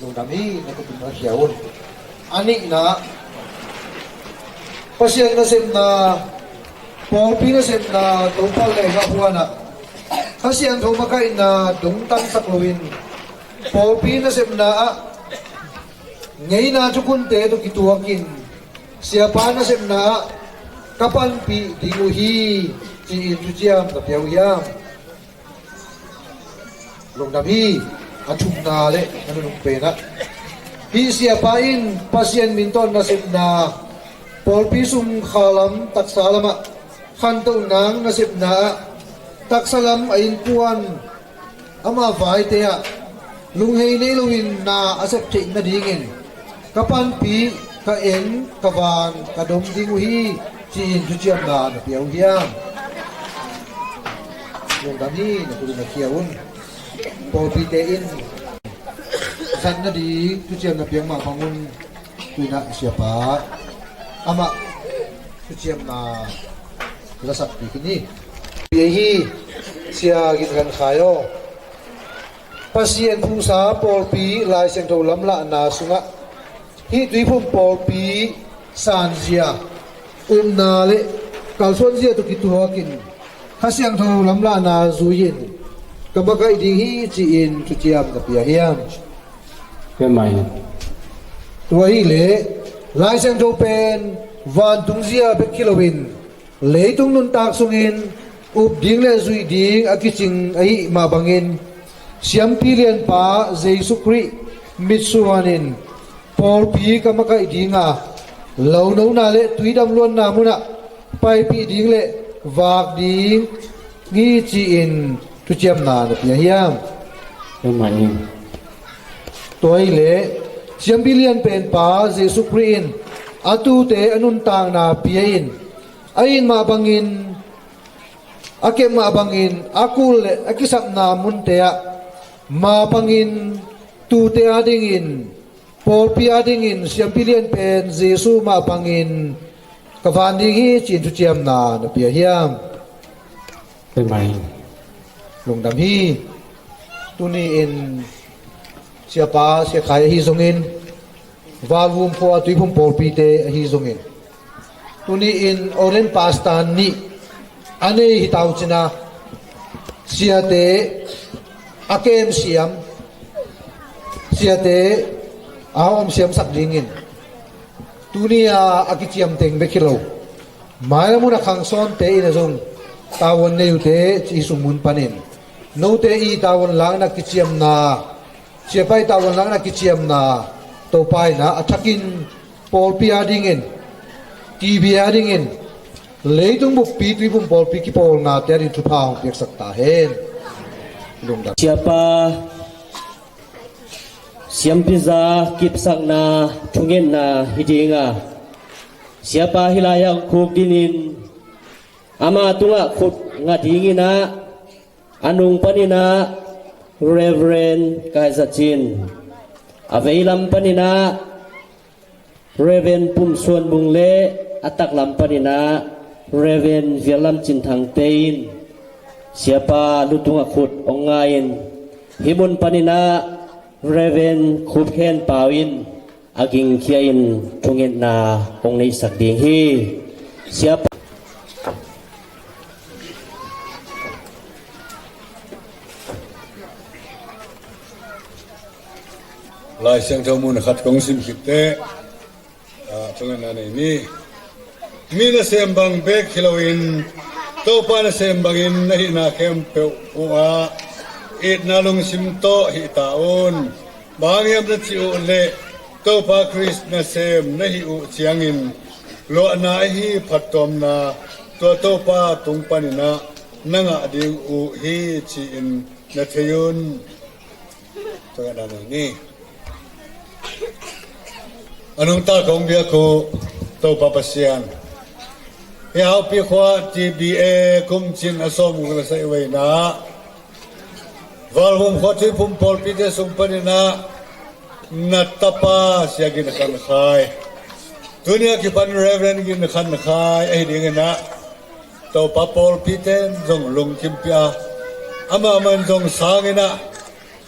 Lungdam hi. Na khut taklam khia un. A nihna, Pasian nasepna, pawlpi nasepna Topa leenggah huan ah Kha Siangtho makaihna dongtangsak loin, pawlpi nasepna ah ngeina thukhunte tawh kituakin, siapa nasepna ah ka panpih ding uh hi, ci-in thuciam na pia uh hiam? Lungdam hi. A thumna le a nunung pen ah, hih siapa in Pasian min tawh nasepna, pawlpi sung khalam taksa lamah khantoh nang nasepna ah taksa lam a innkuan ama vaite ah lunghei nei loin na a sep theih nadingin ka panpih, ka en, ka van, ka dom ding uh hi, ci-in thuciamna na pia uh hiam? Lungdam hi. Na khut na khia un. Pawlpite in zat nading thuciam na piak mah bangun, tuni-in ah siapa amah thuciamna lasakpih khin hi. Pia hi. Sia Gin Khan Khai aw, Pasian phungsa pawlpi Lai Siangtho lamlahna sungah hih Tuiphum pawlpi sanzia, upna le kalsuanzia tawh kituakin Kha Siangtho lamlahna zui-in ka makaih ding hi, ci-in thuciam na pia hiam? Pia mai. Tua hileh Lai Siangtho pen vantungzia bek hi loin leitung nuntak sungin up ding le zuih ding a kicing ahih mah bangin, Siampi Lianpa Jesu Khrih mitsuanin pawlpi ka makaih ding a, lonona le tuidam luanna munah paipih ding le vak ding hi, ci-in thuciamna na pia hiam? Amen. Tua hileh Siampi Lianpenpa Jesu Khrih in a tuute a nuntakna pia in, a it mah bangin, a kep mah bangin, a kul le a kisapna munte ah mah bangin, tuute adingin, pawlpi adingin Siampi Lianpen Jesu mah bangin ka van ding hi, ci-in thuciamna na pia hiam? Amen. Lungdam hi. Tuni-in Siapa, Sia Khai ahi zongin, Valvum khua Tuiphum pawlpite ahi zongin, tuni-in ordained pastor nih a nei hi ta uh cin a, siate a kemsiam, siate a hawmsiamsak dingin, tuni-a a kiciamteng bek hi lo, mailam hun a khangsawnte in a zong tavuan nei uhte, ci hi sung mun panin note i tavuan lakna kiciamna, siapa i tavuan lakna kiciamna, Topa in a thakin pawlpi a dingin, T B A a dingin, leitung buppi Tuiphum pawlpi kipawlnate a ding thupha hong piaksak ta hen. Lungdam. Siapa, siampi za kipsakna thungetna hi ding a, siapa hih lai-ah hong khuk dingin ama tungah khut nga dingin a, a nung panin a Reverend Kai Za Cin, a veilam panin a Reverend Pum Suan Mung le a taklam panin a Reverend Vial Lam Cin Thangte in siapa lu tungah khut hong nga in, hih mun panin a Reverend Khup Khen Pau in a gingkhia in thungetna hong neihsak ding hi. Siapa. Lai Siangtho mun khat kong sim khit teh, ah, thungetna nei ni. Mi nasem bang bek hi loin, Topa nasem bangin na hihna khempeuh uh ah itna lungsim tawh hih ta un. Bang hang hiam na cih uh leh, Topa Khrist nasem na hih uh ciangin luahna ahi phattuamna tua Topa tung panin a na ngah ding uh hi, ci-in na thei un. Tua na ni. A nungta kong biak uh Topa Pasian, hih Haupi khua T B A kum cin a sawmguk na saih veina Valvum khua Tuiphum pawlpite sung panin a na tapa Sia Gin Khan Khai, tuni a kipan Reverend Gin Khan Khai ahi dingin a, Topa, pawlpite in zong lungkim pia, amah man zong sang in a,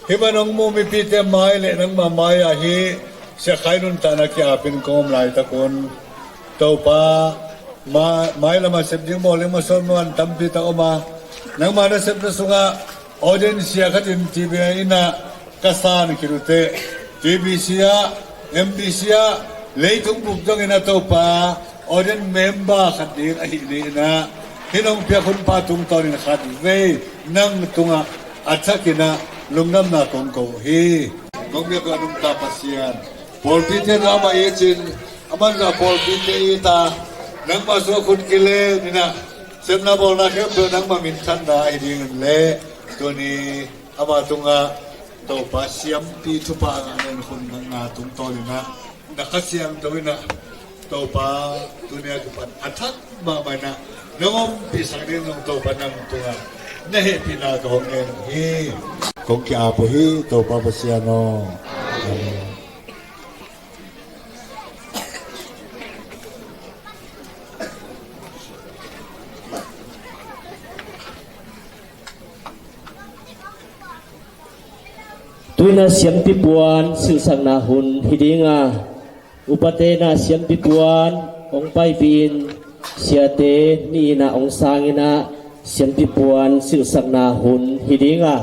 hih man hong mu mipite mai le nangma mai-ah hih Sia Khai nuntakna ki-apin kong om laitak un, Topa, ma-, mailam a sep ding bawl ding masuan muan tampi tak om a, nangma nasepna sungah audience sia khatin T B A in a ka san khit uh teh, T B C ah, M B C ah, leitung bup dongin a Topa, audience member khat ding ahi ni in a, hih nong piak hunpa tungtawnin khatvei nang tungah a thakin a lungdamna kong ko uh hi. Kong biak uh a nungta Pasian, pawlpite na amah i cin, aman zah pawlpite i ta, nangma sungah khut kilen in a, sepna bawlna khempeuh nangma minthanna ahi dingin le, tuni ama tungah Topa siampi thupha a ngah nen hun ngakna tungtawnin a, na Kha Siangtho in a, Topa, tuni a kipan a thak mahmah in a nong ompihsak ding zong Topa nang tungah na hehpihna ka hong ngen uh hi. Kong ki-ap uh hi, Topa Pasian aw. Amen. Tu-in a siampi puan silhsakna hun hi ding a, upate in a siampi puan hong paipih in, siate nih in a hong sang in a siampi puan silhsakna hun hi ding a,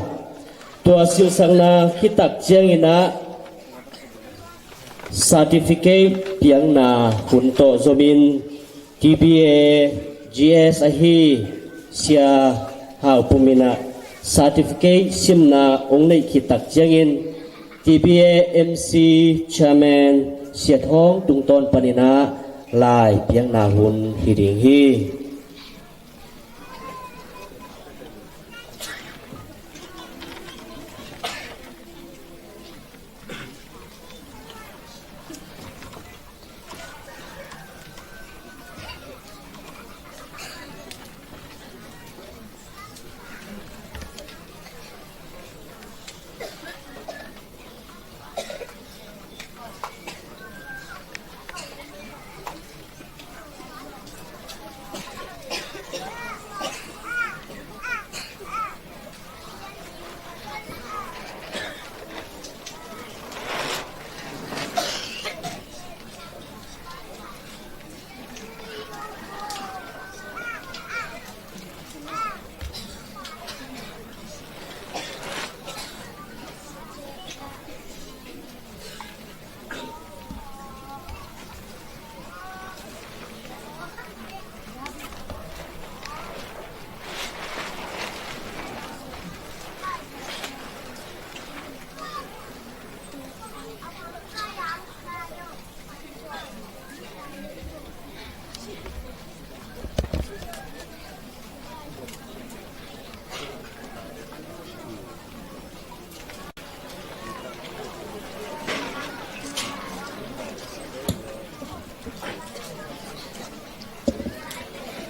tua silhsakna khit tak ciangin a certificate piakna hun tawh zomin T B A G S ahi Sia Hau Pum in a certificate simna hong neih khit tak ciangin T B A M C Chairman Sia Thawng tungtawn panin a lai piakna hun hi ding hi.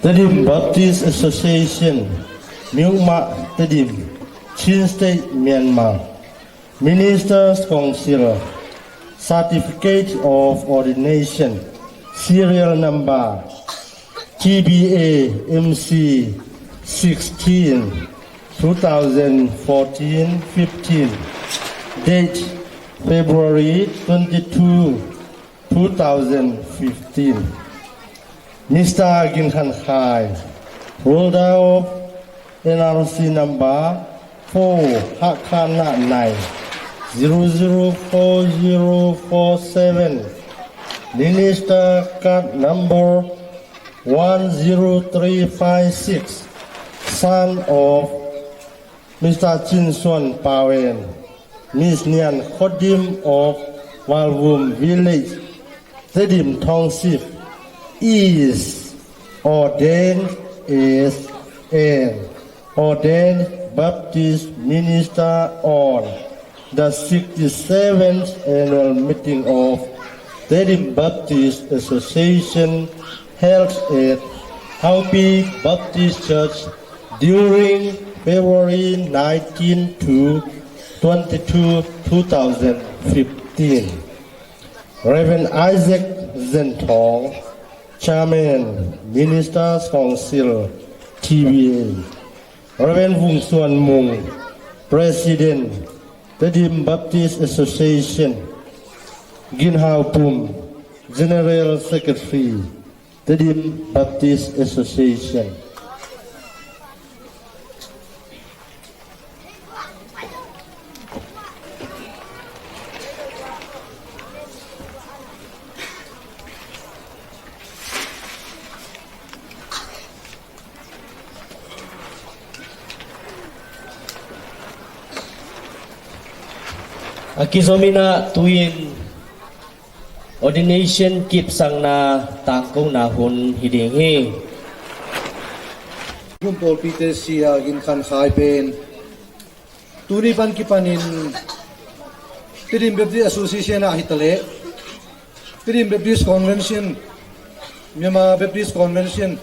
Tedim Baptist Association, Myanmar, Tedim, Chin State, Myanmar. Ministers' Council, Certificate of Ordination, serial number T B A M C sixteen, two thousand fourteen fifteen, date February twenty-two, two thousand fifteen. Mister Gin Khan Khai, holder of N R C number four, Hakha Na nine, zero zero four zero four seven, Minister card number one zero three five six, son of Mister Chin Suan Pawen, Miss Nian Khodim of Valvum Village, Tedim Township, is ordained as an ordained Baptist minister on the sixty-seventh annual meeting of Tedim Baptist Association held at Haupi Baptist Church during February nineteen to twenty-two, two thousand fifteen. Reverend Isaac Zen Thong, Chairman, Ministers' Council, T B A. Reverend Vung Suan Mung, President, Tedim Baptist Association. Gin Hau Pum, General Secretary, Tedim Baptist Association. A kizom in ah tu-in ordination kipsakna tangkona hun hi ding hi. Kum pawlpite Sia Gin Khan Khai pen tuni pan kipanin Tedim Baptist Association ah hi ta leh, Tedim Baptist Convention, Myanmar Baptist Convention,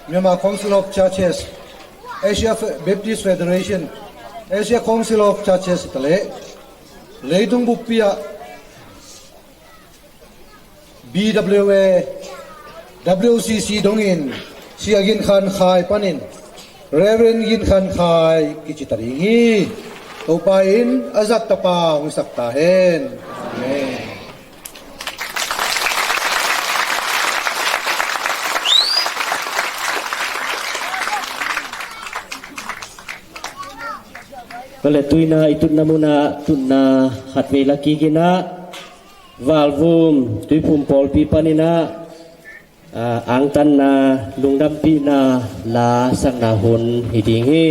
Myanmar Council of Churches, Asia Fe-, Baptist Federation, Asia Council of Churches hi ta leh, leitung buppi ah B W A, W C C dongin Sia Gin Khan Khai panin Reverend Gin Khan Khai kici ta ding hi. Topa in a zat tapa hong sak ta hen. Amen. Tua leh tu-in ah i tutna munah tutna khatvei la kik in ah, Valvum Tuiphum Pawlpi panin ah, ah, angtanna, lungdampihna la sakna hun hi ding hi.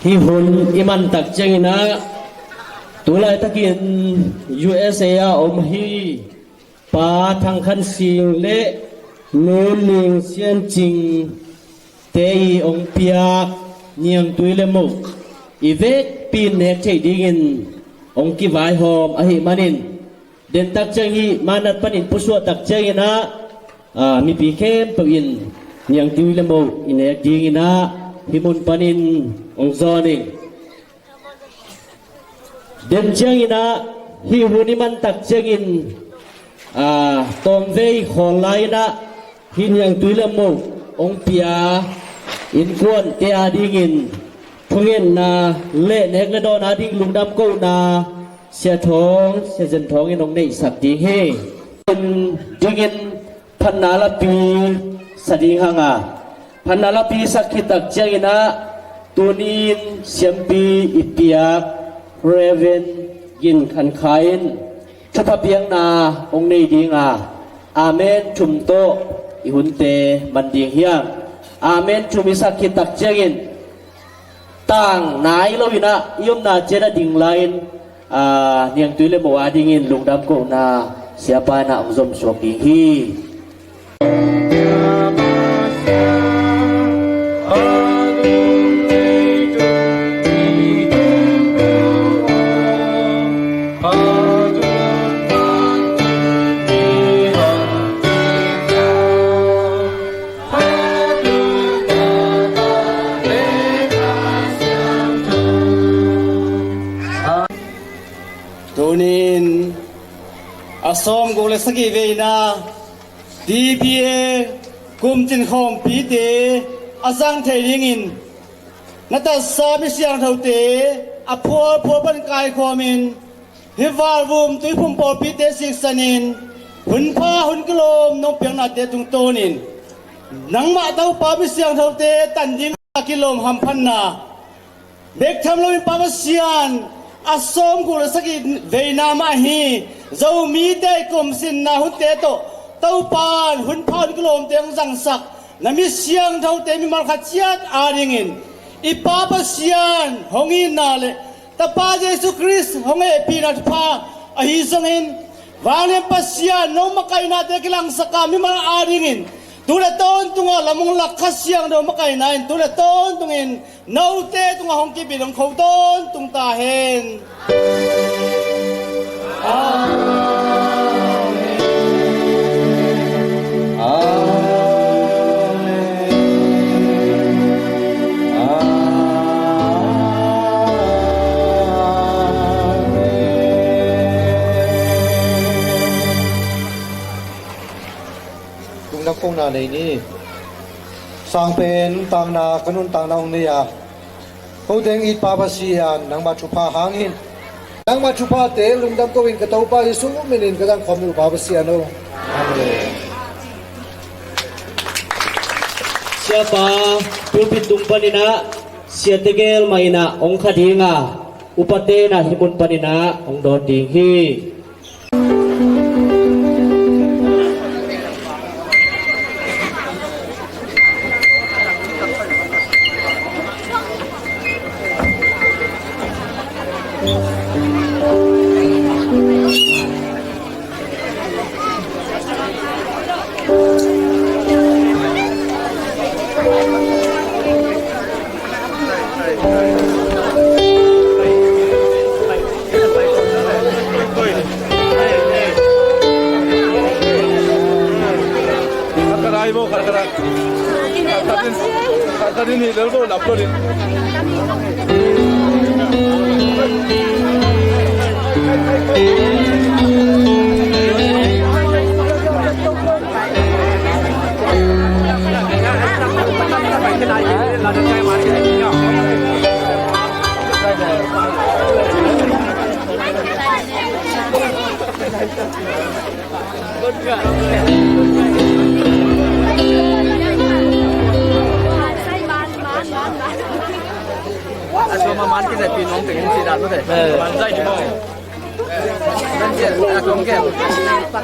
I hun i man tak ciangin ah, tu laitakin U S A a om hi Pa Thang Khan Sing le Nu Ning Sian Cing te i hong piak niangtui le moh i vekpi in nek theih dingin hong kivaihawm ahih manin, den tak ciang hih manat panin pusuah tak ciangin ah, aa, mipi khempeuh in niangtui le moh i nek dingin ah hih mun panin hong zawn ing. Den ciangin ah hih hun i man tak ciangin, aa, tawmvei khawl lai-in ah hih niangtui le moh hong pia innkuante a dingin thungetna le nek le dawn a ding lungdam kohna Sia Thawng, Sia Zen Thawng in hong neihsak ding hi. Dingin phatna lapi sa ding hang a, phatna lapi sak khit tak ciangin ah tuni-in siampi i piak Reverend Gin Khan Khai in thupha piakna hong nei ding a, amen thum tawh i hunte man ding hi hang. Amen thum i sak khit tak ciangin tang nai lo-in ah i omna ciang ah ding lai-in, aa, niangtui le moh a dingin lungdam kohna siapa in ah hong zom suak ding hi. Tuni-in a sawmguk le sagih veina D B A kumcin khawmpite a zang thei dingin na tatsa mi siangthote a phualphual pan kaikhawmin, hih valvum tuiphum pawlpite siksanin, hunpha hun kilawm nong piaknate tungtawnin nangmah Topa mi siangthote tan ding a kilawm hamphatna bek tham loin Pa Pasian, a sawmguk le sagih veina mah hi Zomite i kumsinna hunte tawh Topa in hunpha hun kilawmte hong zangsak na mi siangthote mimal khat ciat a dingin i Pa Pasian hong itna le Tapa Jesu Khrist hong hehpihna thupha ahi zongin, vanglian Pasian nong makainate kilangsak a mimal a dingin tu le tawntung a lam hong lak Kha Siangtho makaina in tu le tawntungin note tungah hong kip in hong kho tawntung ta hen. Amen. Amen. Amen. Lungdam kohna nei ni. Sang pen nuntakna, ka nuntakna hong nei a, kote hong it Pa Pasian, nangmah thupha hangin, nangmah thuphate lungdam ko-in ka Topa Jesu minin ka zangkhawm uh Pa Pasian aw. Amen. Siapa, pulpit tung panin ah, siate gel mah in ah hong kha ding a, upate in ah hih mun panin ah hong dawn ding hi.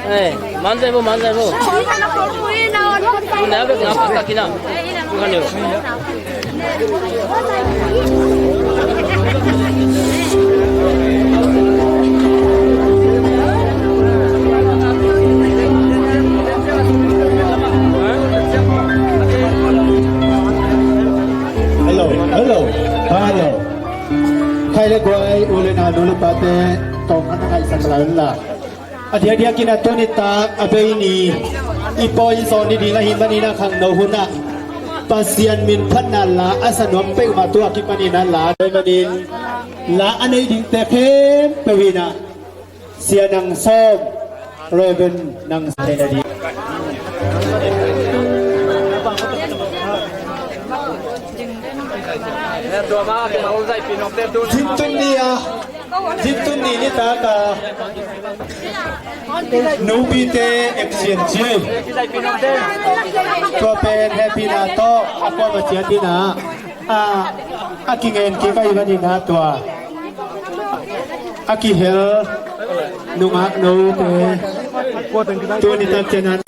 Eh, manzai bo, manzai bo. Nabek ngapa sakina. Bukan yo. Hello. Khai le guai, u le nau, nu le pate, tawm a na ngaihsak lai un la. A diakdiakin a tuni tak a bei ni, i pawi zawn ni ding ahih manin a khangno hunah Pasian min phatna la a sa nuam peuhmah tua kipanin a la nei manin, la a nei dingte khempeuh in a Sia Nang Sawm, Reverend Nang Sawm. Zintun ni a, Zintun ni nitak a nupite action ci. Tua pen hehpihna tawh a kuamah ciat in a, a, a kingen kik ahih manin a tua a kihel nungak note tuni tak ciangin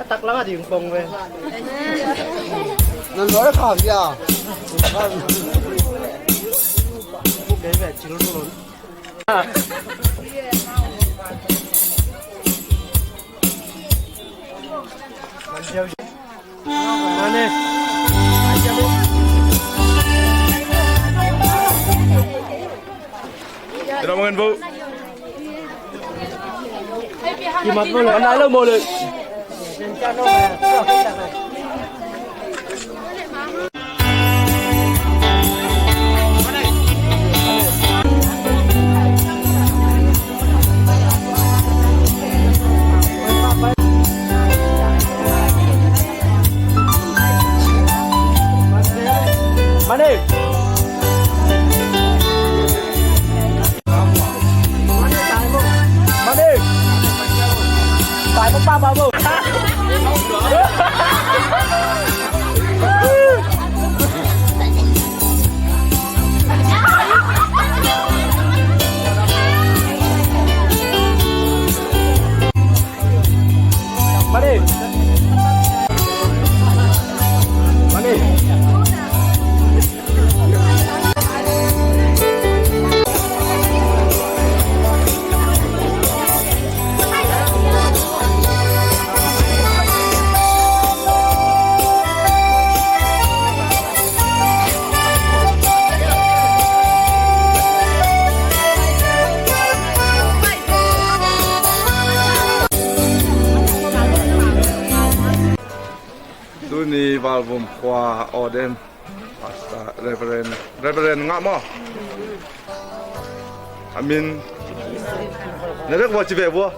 A taklang a ding pong ve. Nan loi khak ya. Kei ve chil ru. Ane. Ina mangan bo. Kimat mo le. Manalo mo le. Mane. Mane. Mane. Tuni Valvum khua ordain Pastor, Reverend, Reverend ngah maw? A min na lek vua ci ve vua.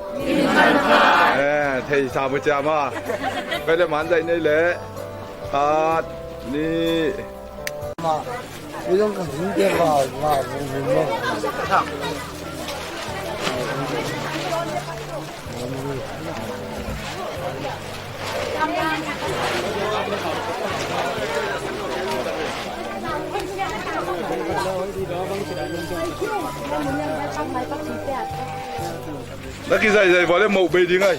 Eh, thei sa mu cia ma. Pai le man zai nei le. Khat, nih. Na kizaizai vua le moh bei ding ai.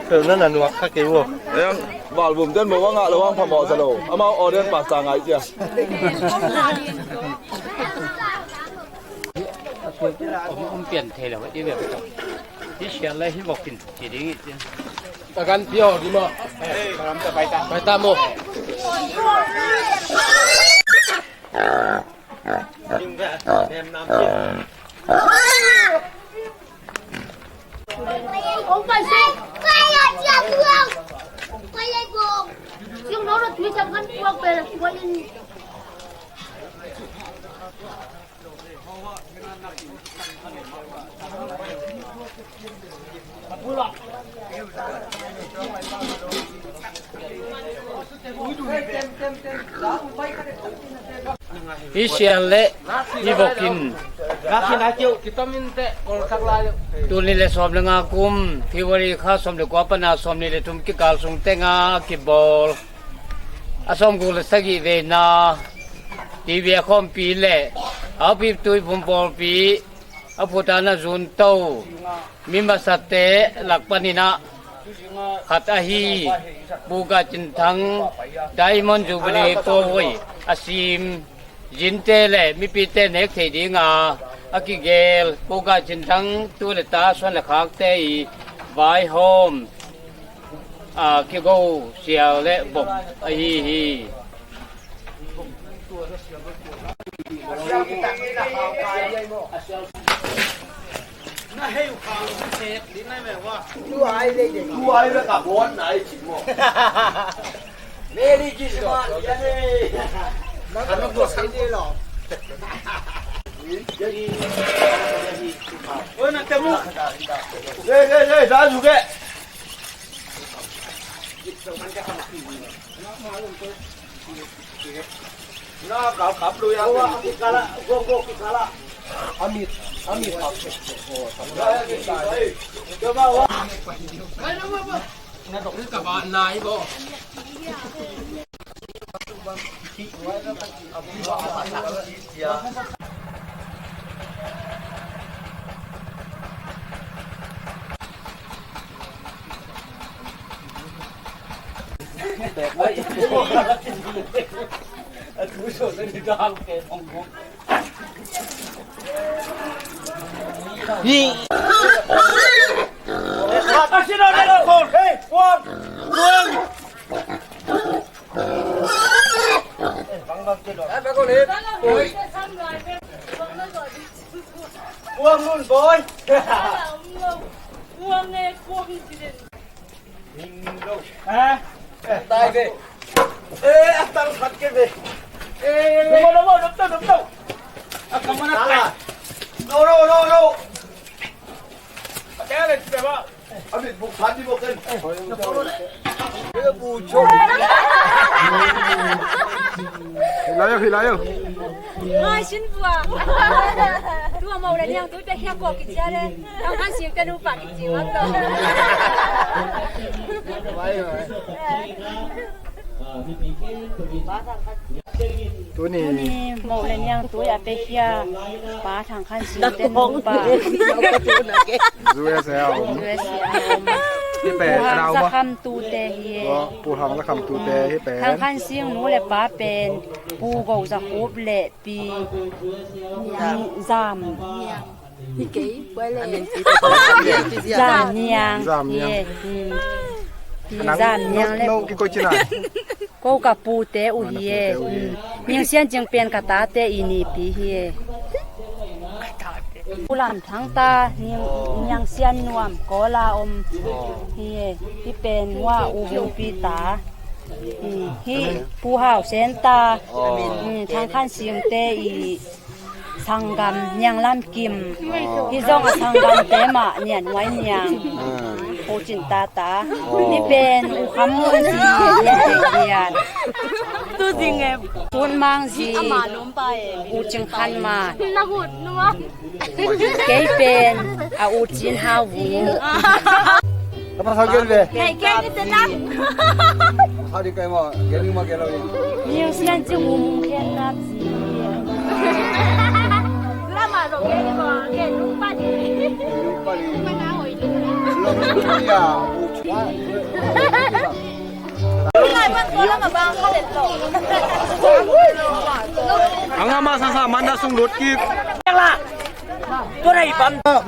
Pen na na nuak kha kei vo. Em, Valvum ten mo wa ngah lo hang phamawh sa lo. Amau ordain pastor ngai cia. Om, om pian thei lo i ve. I sial le hi vok in ci ding i ci. Takan pio di mo. Pai ta mo. Hi sial le hi vokin tuni le sawm le nga kum February kha sawm le kua pana sawm ni le thum kikal sung tenga kibawl a sawm guk le sagih veina TV a khawmpi le a upiptui pumpawlpi a phutana zunto mi masate lak paninah khat ahi Pu Gah Cin Thang Diamond Jubilee kawhoi a sim zinte le mipite nek thei dinga a kigel Pu Gah Cin Thang tu le ta suan le khakte i vaihawm a kigo sial le bok ahi hi. Kuang nun, boy. Kuang e, kuang. Hah? Eh, tai ve. Eh, a tal khat ke ve. Eh, no, no, no, no, no, no. A kamana. No, no, no, no. A kaya le, a mit buk phat di buk ken. Hilai yo, hilai yo. Ngai sin bua. Tua mau le niang tu pe kia ko ki cia le. Tang kan sing te nu pa ki ci wa to. Tuni. Tuni mau le niang tu a pe kia. Pa Thang Khan Sing te nu pa. U S A a om. U S A a om. Hi pen, Pu Hang Za Kham tu te hi e. Pu Hang Za Kham tu te hi pen. Thang Khan Sing nu le pa pen Pu Go Za Khup le Pi Zam. Zam Niang. Zam Niang. Hi e. Hmm. Pi Zam Niang le. Ko ka pute uh hi e. Ning Sian Cing pen ka tate i nipi hi e. Pu Lam Thang ta, Ning, Niang Sian Nuam, Kawla om hi e. Hi pen Ngua U Vung Pi ta. Hi Pu Hau Sen ta. Thang Khan Sing te i sanggam Niang Lam Kim. Hi zong a sanggam te mah Nian Huai Niang. Pu Cin ta ta. Hi pen U Kham Mun si Nian Thei Lian. Tu zing em. Tun Mang si U Cing Khan ma. Kei pen a U Cin Hau Vung. Ka pasal gen ve. Nei, gen ni te na. Hau di kai ma, gen ni ma gen lo ni. Ni sian ci mu mu gen na ci. Lama lo gen ni ma, gen nu pa ni. Nu pa ni. Lo nu ya. Ang ama sasa manda sung lut kik.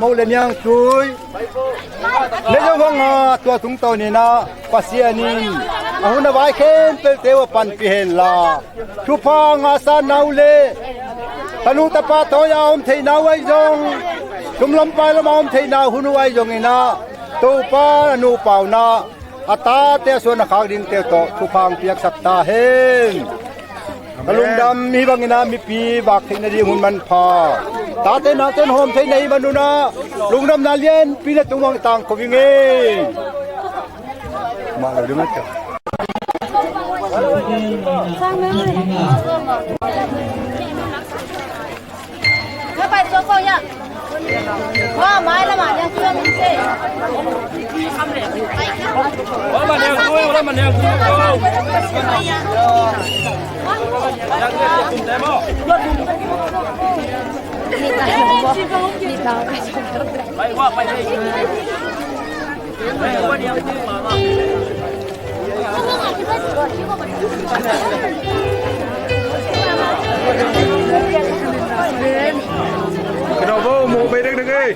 Mo le niang tui. Le zo hong a tua tung tau ni na Pasian in a hun a vai khempeuh te uh a panpih hen la. Thupha ngah sa nau le tanu tapa thawi a om thei nau ahi zong, tumlam pailam a om thei nau hun uh ahi zong in a Topa a nupau na a tate a suan a khak dingte tawh thupha hong piaksak ta hen. Ka lungdam hi bangin a mipi vak theih nading hun manpha tate naute hong hawm theih na hi manun a lungdamna lianpi na tung hong tangko ving e. Kena bo mo bai dek dek eh.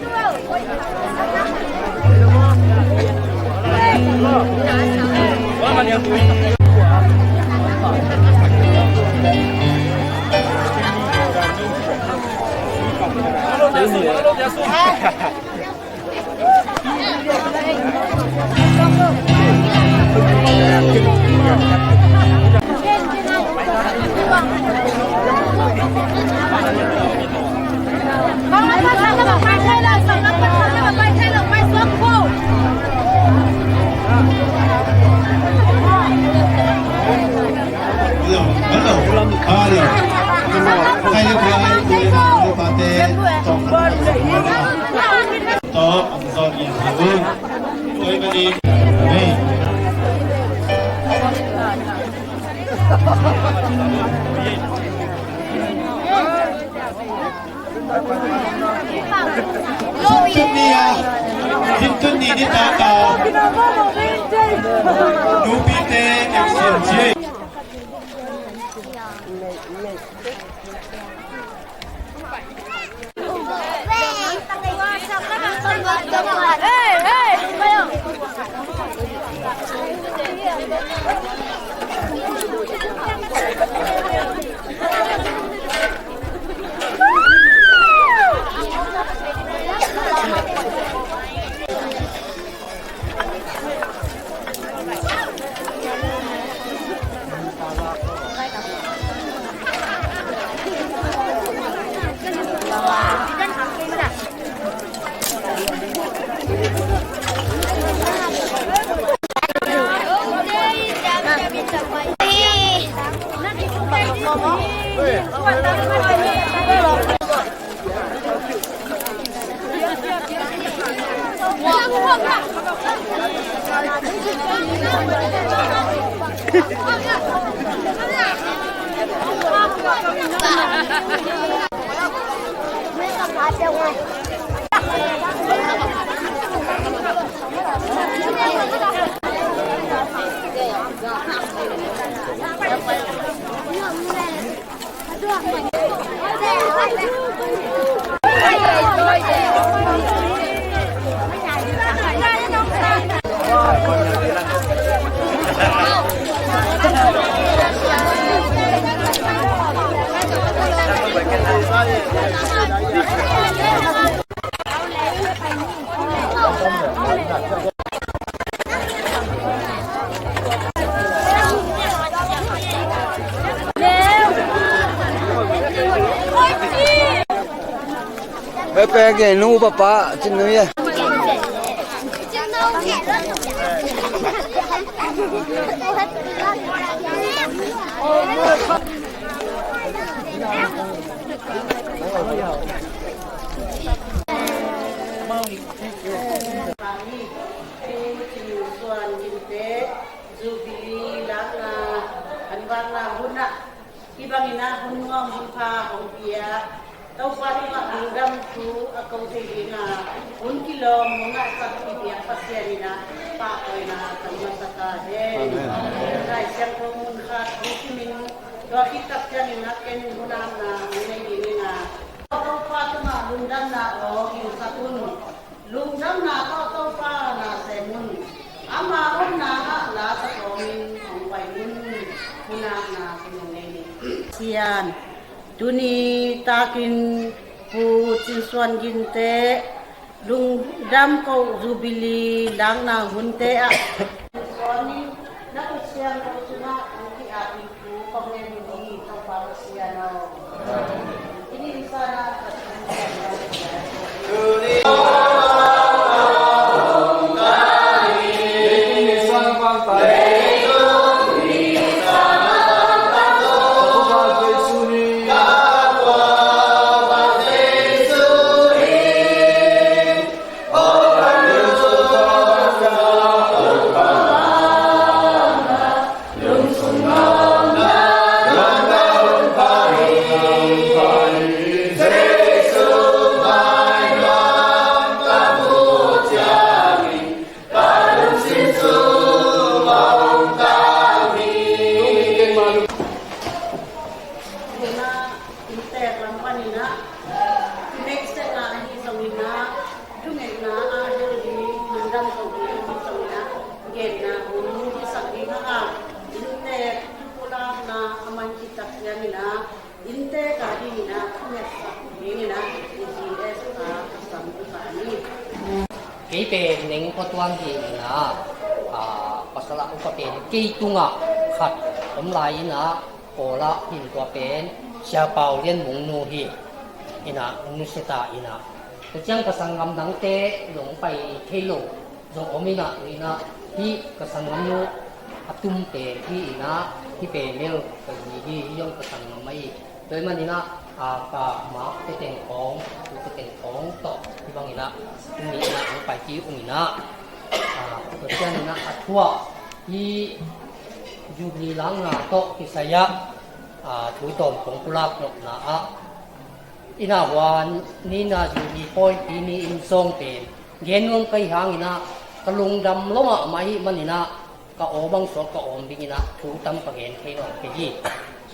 Zintun ni ni tata. Nupite F C M C. Hei, pek e, nu papa, cin nu e. Pu Cin Suan Ginte Jubilee lakna, an vakna hun ah, hih bangin ah hun nuam hun pha hong pia, Topa tungah lungdam thu a ko thei ding a, hun kilawm hong ngahsak i biak Pasian in ah pahtawi na kan masa ta hen. Amen. Lai Siangtho mun khat hong simin, tua khit tak ciangin ah ken hun a hong nei ding ing a, Topa tungah lungdamna aw gingsak un. Lungdamna tawh Topa na sem un. Ama omna ah la sa kawmin hong pai un. Hun a na kong nei ni. Sian, tuni takin Pu Cin Suan Ginte lungdam koh Jubilee lakna hunte ah, Cin Suan in na kut siangtho sungah hong ki-ap in thu kong ngen hi. Topa Pasian aw. Inntek lam panin ah, next step ah ahi zongin ah, thungetna a hel ding, lungdam ko ding ahi zongin ah, genna hun hisak ding a, inntek pulakna a man khit tak ciangin ah, inntek a dingin ah, thungetsak dingin ah, i G S a, a sam i pah ni. Kei pen Neng Khuatuan hi in ah, ah, pasal ah upa pen kei tungah khat om lai in ah, Kawl ah hin tua pen Sia Pau Lian Mung nu hi in ah, nu seta in ah. Tua ciang ka sanggam dangte zong pai thei lo zong om in ah, tu in ah hih ka sanggam nu a tum pen hi in ah, hih pen mel ka zi hi, hih zong ka sanggam ahi. Tua ahih manin ah, a, ka mak Te Teng Khawng, Te Teng Khawng tawh hih bangin ah, tuni in ah hong pai kik ung in ah, a, tua ciangin ah a thu ah, hih Jubilee lakna tawh kisai ah, a, thu tawm kong pulak nopna ah, in ah huan ni in ah Jubilee pawipi ni in zong pen gen nuam ka hih hangin ah, ka lungdam lua mahmah ahih manin ah, ka aw bang suak ka awm dingin ah thu tam ka gen thei nawn kei hi.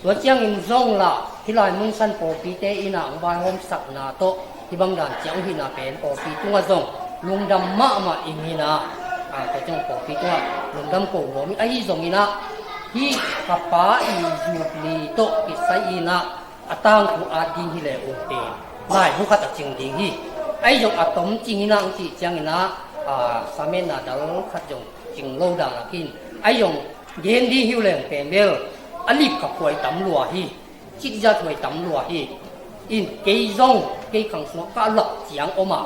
Tua ciangin zong lah hih lai mun san pawlpite in ah hong vaihawmsakna tawh hih bang dan ciang hihna pen pawlpi tungah zong lungdam mahmah ing in ah, a, tua ciang pawlpi tungah lungdam ko nuam hi. Ahi zongin ah hih ka pa i Jubilee tawh kisai in ah a tangthu at ding hi le ung pen laibu khat a cing ding hi. Ahi zong a tom cing in ah hong cih ciangin ah, a, sametna dal khat zong cing lo dan a kin. Ahi zong gen ding hi uh leng pen bel a lip ka phuai tam lua hi. Cikzat huai tam lua hi. In kei zong kei khang sungah ka lak ciang om a,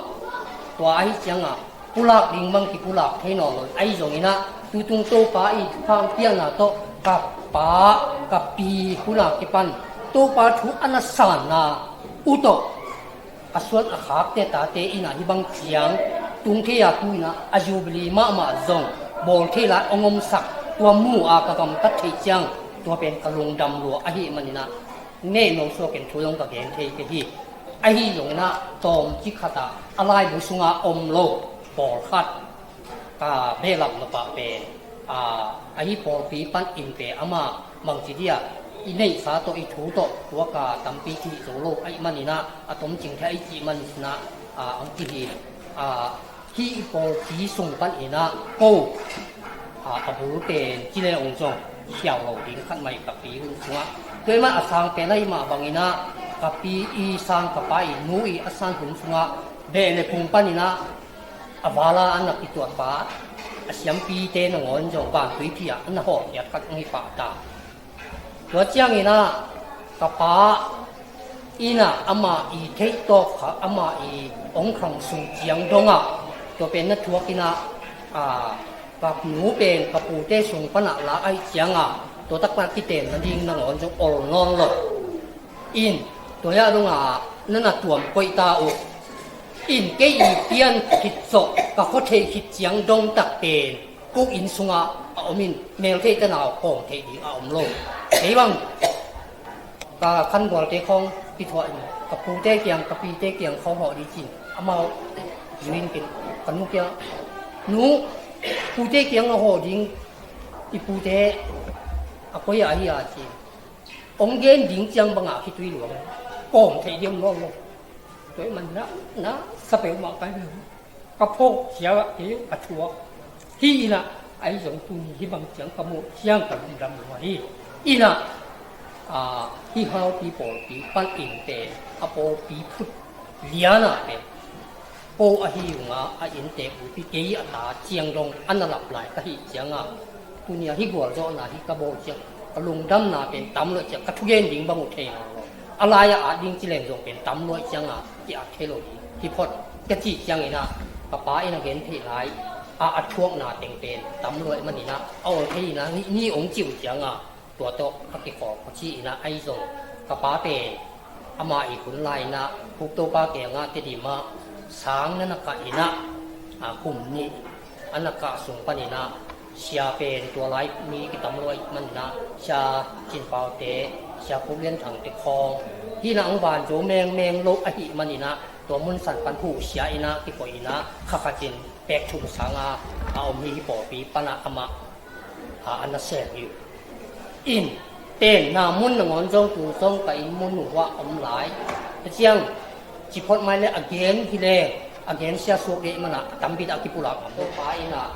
tua ahi ciangah pulak ding bang kipulak thei nawn lo. Ahi zongin ah tutung Topa i thupha piakna tawh ka pa ka pi hun a kipan Topa thu a na sanna uh tawh a suan a khakte tate in ah hih bang ciang tung thei a, tu in ah a Jubilee mahmah zong bawl thei lai hong omsak, tua mu a ka gamtat thei ciang tua pen ka lungdam lua ahih manin ah neh no suakin thu zong ka gen thei kei hi. Ahi zongin ah tawmcik khat ah a laibu sungah om lo pawlkhat ka behlap nop ah pen, a, ahi pawlpi pan in pen amah bangci dia i neihsa tawh i thu tawh tua ka tampi cih zo lo ahih manin ah a tom cing thei a i cih man sin ah, a, ang kihi, a, hih i pawlpi sung pan in ah ko, a, a bul pen ci le ung zong khiau lo ding khat mai ka pi hun sungah. Tua ahih man a sang pen ahih mah bangin ah ka pi i sang ka pa i nu i a san hun sungah beh le phung pan in ah a vala an a kituat pa a siampite nangawn zong vantuipi ah an a hawhkhiat khat ang hi pah ta. Tua ciangin ah ka pa in ah amah i theihtawp kha amah i ong khang sung ciang dongah tua pen na thuak in ah, a, ka nu pen ka pute sung panah la aih ciangah tua taktak kiten nading nangawn zong ol nawn lo. In, tua ah dongah na na tuam koih ta uh. In, kei i pian khit zawh ka khua theih khit ciang dong tak pen ko inn sungah a om in, mel theih tanau kawm theih ding a om lo. Kei bang ka khangualte khawng kithuah in ka pute kiang ka pite kiang khawng hawh ding cin amau zui in kin ka nu kiang, nu, pute kiang a hawh ding i pute a koi ah hi a cin. Ong gen ding ciang bangah khitui luang kawm theih diam nawn lo. Tua ahih man na, na sa peuhmah kai lo. Ka phawk ciangah kei a thuak hi in ah, ahi zong tuni hih bang ciang ka muh ciang ka lungdam lua hi. In ah, a, hih Haupi pawlpi pan in pen a pawlpi phut lianah pen ko ahi ung a, a innte bupi kei a ta ciang dong a na lap lai ka hih ciangah, tuni a hih gualzawhna hih ka bawl ciang ka lungdamna pen tam lo ciang ka thugen ding bang uh thei nawn lo. A lai-ah at ding ci leng zong pen tam lo ciangah ki-at thei lo ding hi phot ka cih ciangin ah ka pa in a gen theih lai a, a thuakna teng pen tam luai maninah a awl thei inah ni, ni ong cih uh ciangah tua tawh a kikhawk uh ci inah ahi zong ka pa pen ama i hun lai inah Huktopa kiangah Tedim ah sang na na kah inah, a, kum nih a na kah sung paninah sia pen tua lai mi kitam luai maninah Sia Cin Pau te, Sia Pu Lian Thang te khawng hinah ang van zo mengmeng lo ahi maninah tua mun san pan huh sia inah kikoih inah kha khat in pek thum sanga a om hi. Hi pawlpi panah amah a, a na sem hi uh. In tenna mun nangawn zong tu zong ka inn mun uh ah om lai. Tua ciang ciphot mai le a gen hi leng a gen sia suak deh manah a tambit a kipulak ngam lo pa inah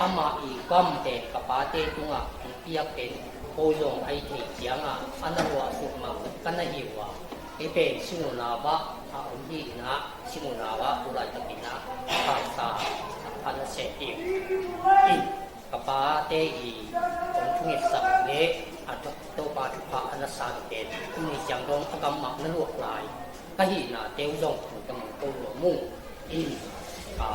amah i gam pen ka pate tungah hong piak pen ko zong ahi thei ciangah a na luah suk mang ka na hi uh a, ei pen Singunau ah a om hi inah Singunau ah tu laitakinah Khalsa a na sem hi uh. In ka pate i hong thungetsak le a Topa thupha a na san pen tuni ciang dong a gam mah na luak lai ka hihna teu zong tu ka mang ko lua mung. In, a,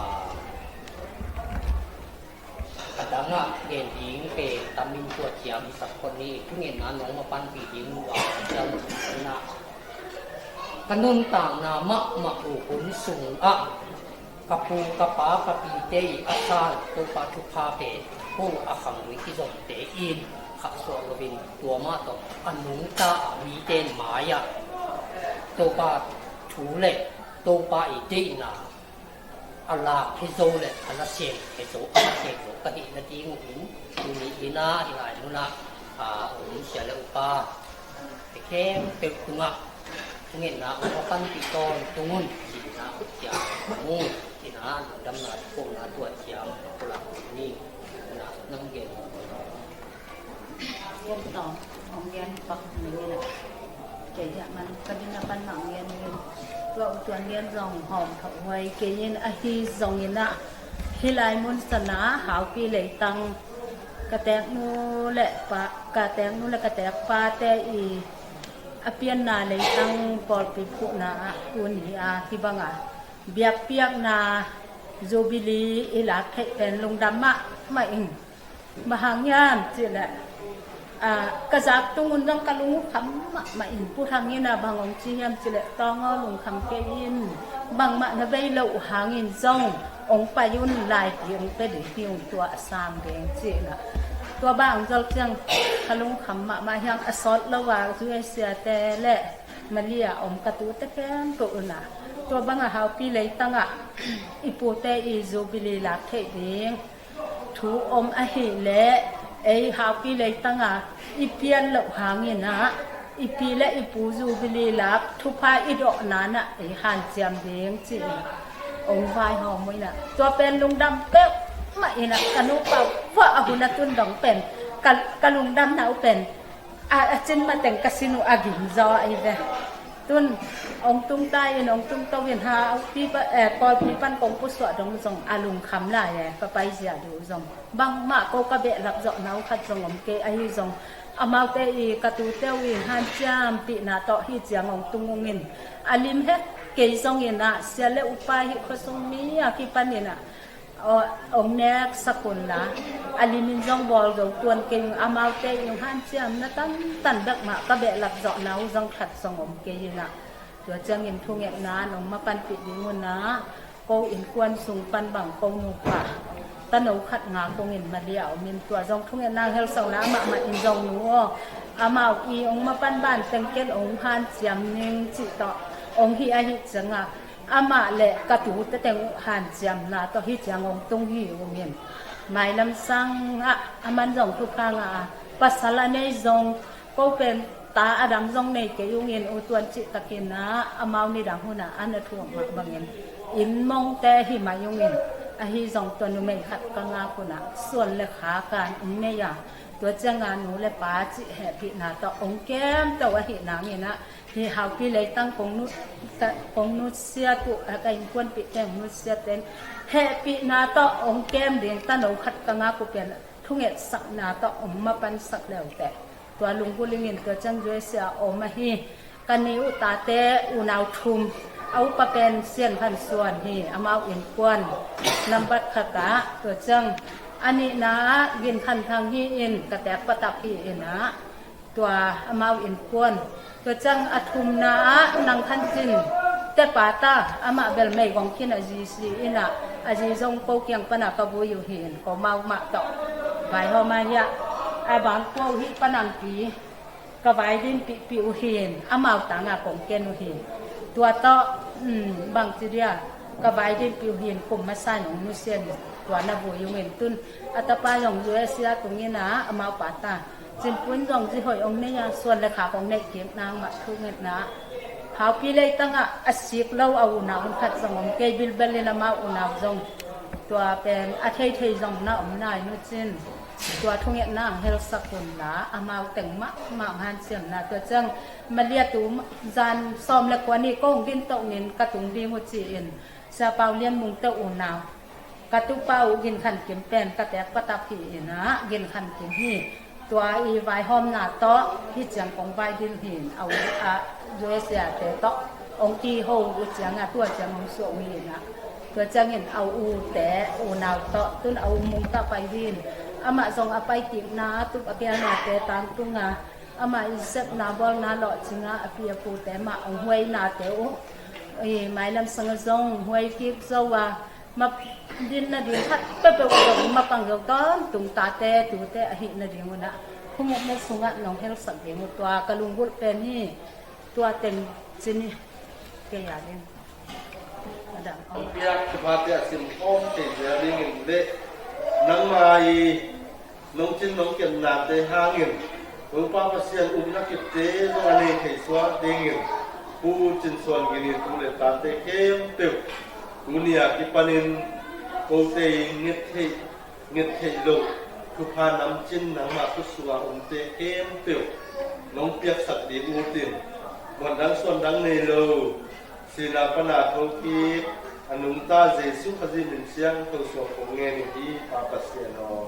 a dangah gen ding pen tamin tua ciang hi sak khon ni. Thungetna nong ma panpih ding uh a ciang na ka nuntakna mahmah uh hun sungah ka pu ka pa ka pite i a san Topa thupha pen ko a khang lui kizomte in khahsuah loin tua mah tawh a nungta a mite mai-ah Topa thu le Topa i deihna a lak hi zo le a na sem hi zo, a na sem zo ka hih na ding uh in tuni inah hi lai munah a om sia le upa te khempeuh tungah thungetna ong a panpih tawntung un. Cihna khut ciang mu cihna lungdamna thuakna tua ciang pulak ni. Na nam gen. Gen tawng ong gen pak ni na. Kei hiah man ka dina pan mang gen ni. Tua u tuan gen zong hawm thok huai kei in ahi zong inah hi lai mun sana Haupi Leitang ka teknu le pa, ka teknu le ka tekpate i a pianna leitang pawlpi phuhna ah tuni a hi banga biakpiakna Jubilee i lak theih pen lungdam mahmah ing. Bang hang hiam cihleh, a, ka zak tungun zong ka lungkham mahmah in. Pu Thang in a bang hong ci hiam cihleh, tawng aw, lungkham kei in, bangmah na bei loh hangin zong ong pai un, laipi ong pia ding hi ung, tua a sang ding ci in a. Tua bang zol ciang ka lungkham mahmah hi ing. A sawt lo a, U S A te le Malaysia om ka tute khempeuh un a, tua bang a Haupi leitang ah i pute i Jubilee lak theih ding thu om ahih leh, ei Haupi leitang a i pian loh hangin ah i pi le i pu Jubilee lak thupha i dawhna ah ei hanciam ding ci in ong vaihawm uh in a. Tua pen lungdam peuhmah in a, ka nupa vah a hun a tun dong pen ka, ka lungdamna uh pen a, a cin mateng ka sin uh a gim zaw ahi ve. Tun ong tung ta in, ong tung to in, Haupi pa, eh, pawlpi pan kong pusuah dong zong a lungkham lai e, ka paizia duh zong. Bangmah ko ka behlap zawhna uh khat zong om kei, ahi zong amaute i ka tute uh i hanciampihna tawh hi ciang ong tung ung in, a lim het kei zong in ah, sia le upa hi khuasung mi a kipan in ah, aw, ong neksak un la, a limin zong bawl zo tuan kei ung. Amaute i ong hanciamna tantan bek mah ka behlap zawhna uh zong khat zong om kei in ah, tua ciangin thungetna nong mapanpih ding un ah, ko innkuan sung pan bang ko nupa tano khat nga kong in Malaysia om in, tua zong thungetna helsona mahmah in zong nu aw, amau i ong mapan ban teng ken ong hanciam ning cih tawh ong hi ahih ciang a, amah le ka tute teng uh hanciamna tawh hi ciang ong tung hi ung in. Mailam sang ah a man zong thupha ngah a, pasal a nei zong, ko pen ta a dang zong nei kei ung in, u tuan cih takin ah amau nidang hun ah a na thuak mah bangin inn mongte hi mai ung in. Ahi zong tua numei khat ka ngak un ah suan le kha kan ong nei a, tua ciang a nu le pa cih hehpihna tawh ong kem to ahih nangin ah, hi Haupi leitang kong nut, ka, kong nutsia tu, a, ka innkuanpihte ong nutsia ten hehpihna tawh ong kem ding tano khat ka ngak uh pen thungetsakna tawh ong mapansak le uh teh. Tua lunggulh ing in, tua ciang U S A om ahi ka ni uh tate unau thum A upa pen Sian Khan Suan hi, amau innkuan nambat khat ah. Tua ciang a nihna ah Gin Khan Thang hi in, ka teek patap hi in ah, tua amau innkuan. Tua ciang a thumna ah Nang Khan Cin, tepa ta, amah bel meigong khin a zi si in ah, a zi zong ko kiang pana ka vui uh hi in, ko mau mah tawh vaihawm a hi ah, a bang ko hi panangpi ka vai dinpihpih uh hi in, amau tangah kong ken uh hi. Tua tawh, um, bangci dia, ka vai dinpih uh hi in, kum masa in hong nusia in, tua na vui uh hi in, tun a tapa zong U S A tung in ah, amau pa ta Cinpuin zong zi hoih hong nei a, suan le khak hong neih kik nang mah thungetna. Haupi leitang ah a sik lo a unau hun khat zong om kei bilbel in, amau unau zong tua pen a theithei zong na om nai nu cin, tua thungetna ang helsak un la, amau teng mahmah ang hanciamna. Tua ciang Malia tu zan sawm le kua ni ko hong din toh nin ka tung ding uh ci in, Sia Pau Lian Mung te unau, ka tupa uh Gin Khan Kim pen ka teek patap hi in ah, Gin Khan Kim hi. Tua i vaihawmna tawh hih ciang kong vai ding hi in, a u, a, U S A te tawh hong kiho uh ciang ah, tua ciang hong suah uh hi in ah. Tua ciangin a u te unau tawh tun a u Mung tah pai hi in, amah zong a pai kikna, a tup a kialnate tangtung a, amah i sepna bawlna lawhcing a, a pi a pute mah hong huainate uh i mailam sang a zong huai kik zo a, ma din nading khat peuhpeuh zong mapang zo tawntung, tate tute ahih nading un ah, khungetna sungah nong helsak ding uh, tua ka lunggulh pen hi. Tua teng ci ni. Kei a ding a dang om. Piak thupha te a sim khawm thei zel dingin le nangmah i nong cin nong kepnate hangin Topa Pasian upna kipte zong a nei thei suak dingin Pu Cin Suan Gin in tu le tate khempeuh, tuni a kipanin kote i nget theih, nget theih loh thupha namcin nangmah khutsuah a omte khempeuh nong piaksak ding ut in, muan dang suan dang nei lo, sihna pana thokik a nungta Jesu Khazih min siangtho suang kong ngen uh hi, Pa Pasian aw.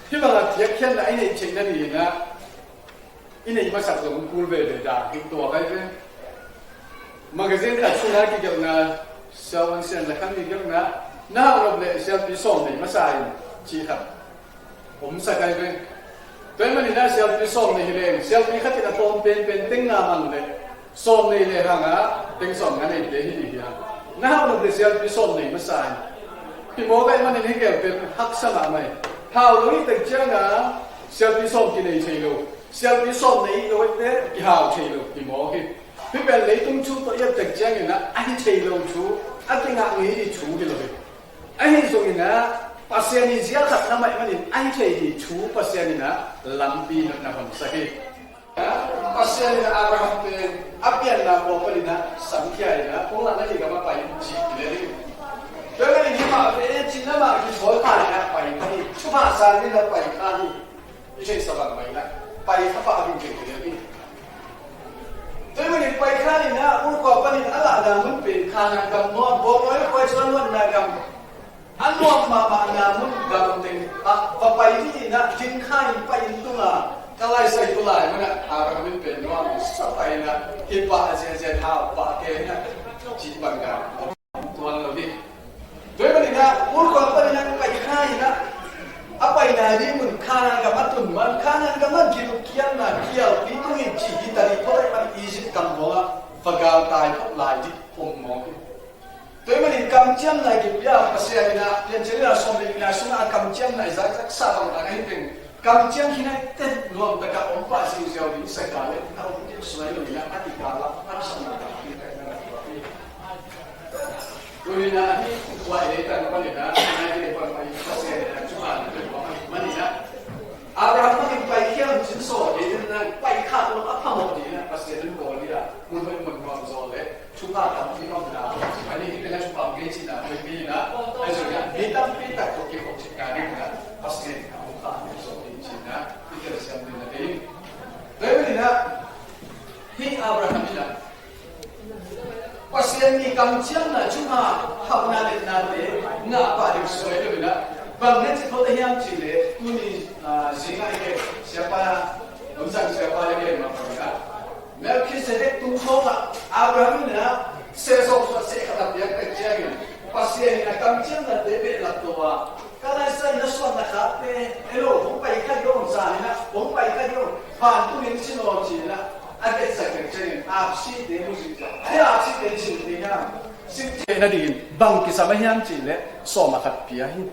Hih bangah thiakkhiatna i neih theihna ni-in ah, i neih masak zong kul veve dan hi tua kai ve. Magazine khat sungah kigelhna, siavuan sian le khan kigelhna, na hauh nop leh sialpi sawm nei masa in, cih khat om sa kai ve. Tua ahih manin ah sialpi sawm nei hi leng, sialpi khat in a tawm penpen teng nga mang leh, sawm nei lehang ah teng sawm nga neite hi ding hi hang. Na hauh nop leh sialpi sawm nei masa in. Hi maw, ka hih manin hih gel pen haksa mahmah hi. Hau lo hi teng ciangah sialpi sawm kinei thei lo. Sialpi sawm nei lo te kihau thei lo, hi maw hi. Hih pen leitung thu tawh i et teng ciangin ah, a hi thei lo thu, a kingah ngei ding thu hi lo hi. Ahi zongin ah, Pasian in zia khat na maih manin a hi thei ding thu Pasian in ah lampi na hon sak hi. Pasian in ah Abraham pen a pianna pawlpalin ah samkhia in ah, kong lakna ding gam ah pai in ci hi lel hi. Tua ahih manin hih mah pen cin amah kisawl kha in ah pai kha hi. Thupha sang in ah pai kha hi. I theihsa bang mah in ah pai kha pah ding kei hi lel hi. Tua ahih manin pai kha in ah, Ur khua panin a lahna mun pen Kanaan gam nuam, bawngnawi khuai suan nuamna gam, a nuam mahmahna mun gam teng ah va pai ding in ah, din kha in pai in tung a, ka laisai tu lai mun ah Abraham in pen nuam sa pai in ah, hih pa a ziahziah hau pah kei in ah, cih bang gam tuan lo hi. Tua ahih manin ah, Ur khua panin ah pai kha in ah, a paina ding mun Kanaan gam a tun man, Kanaan gam ah gilkialna, kialpi tung in ci hi ta ding, tua ahih manin Egypt gam mawngah va galtai phot lai ding om mawk hi. Tua ahih manin kamciamna kipia Pasian in ah, Piancil in ah sawm le nihna sungah a kamciamna i zakzak sa bangtan ahi teng, kamciam khin a i teh nuam takah om pah ziauziau ding, i sakal le na om ding suai lo in ah, a kikal ah haksatna tampi tak na rak tuak hi. Tua hi in ah, hih tua i deih tang panin ah, na i deih pan mah i Pasian in ah thupha na pia mah hi manin ah, Abraham bangin paikhia lohcin sawm kei in ah, paikhia lo a phamawh ding in ah Pasian in bawl hi a, mun hoih mun nuam zaw le thupha tampi om na. Ahi, hih pen ah thupha om kei cihna hoih kei in ah, ahi zongin ah mi tampi tak tawh kikhop cihna ding in ah Pasian in ah hong pha zaw ding cihna i telsiam ding na kei. Tua hi manin ah, hih Abraham in ah Pasian' kamciamna, thupha hauhna, letnate ngah pah ding suai lo in ah, Bang na ci khol hiam cih leh, tuni, ah, zingah i gen siapa, hun zang siapa le gen mah bangin ah, Melkhizedek tungthawnga Abraham in ah sehzawh suah seh khat a piak tek ciangin, Pasian in a kamciamnate behlap to a, ka laisai na suan na khakte, elo, hong pai kha dih un, zan in ah hong pai kha dih un, vantung in sin aw ci-in ah a gensak tek ciangin, aksite mu zihziah. Hih aksite in sin ding hiam? Sin theih nadingin bang kisam a hiam cih leh sawm a khat pia hi.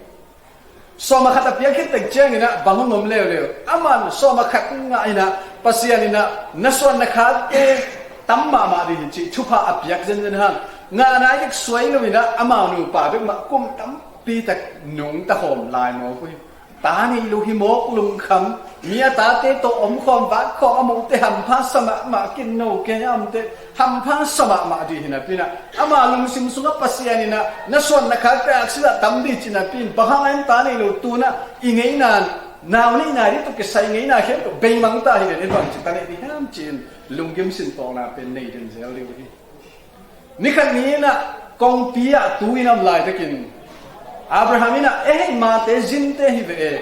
Sawm a khat a piak khit tek ciangin ah bang hong om leuleu? Aman sawm a khat ngah in ah, Pasian in ah na suan na khakte tam mahmah ding hi cih thupha a piak zenzen hang. Ngahna hi kik suai lo in ah, amau nupa bek mah kum tampi tak nungta khawm lai mawk uh hi. Ta nei lo hi mawk, lungkham, mi a tate tawh omkhawm, vakkhawm, a mote hampha sa mahmah, kin no kei a omte hampha sa mahmah ding hi napi-in ah, ama lungsim sungah Pasian in ah na suan na khakte aksi lah tam ding cih napi-in, bang hang a en ta nei lo, tu-in ah i ngeina, nau neihna ding tawh kisai ngeina khempeuh beimang ta hi ven, en bang ci ta nei ding hiam ci-in lunggim sintawlna pen nei den zel ding uh hi. Ni khat ni in ah kongpi ah tu in a om laitakin, Abraham in ah, "E hei, mate zinte hi ve e.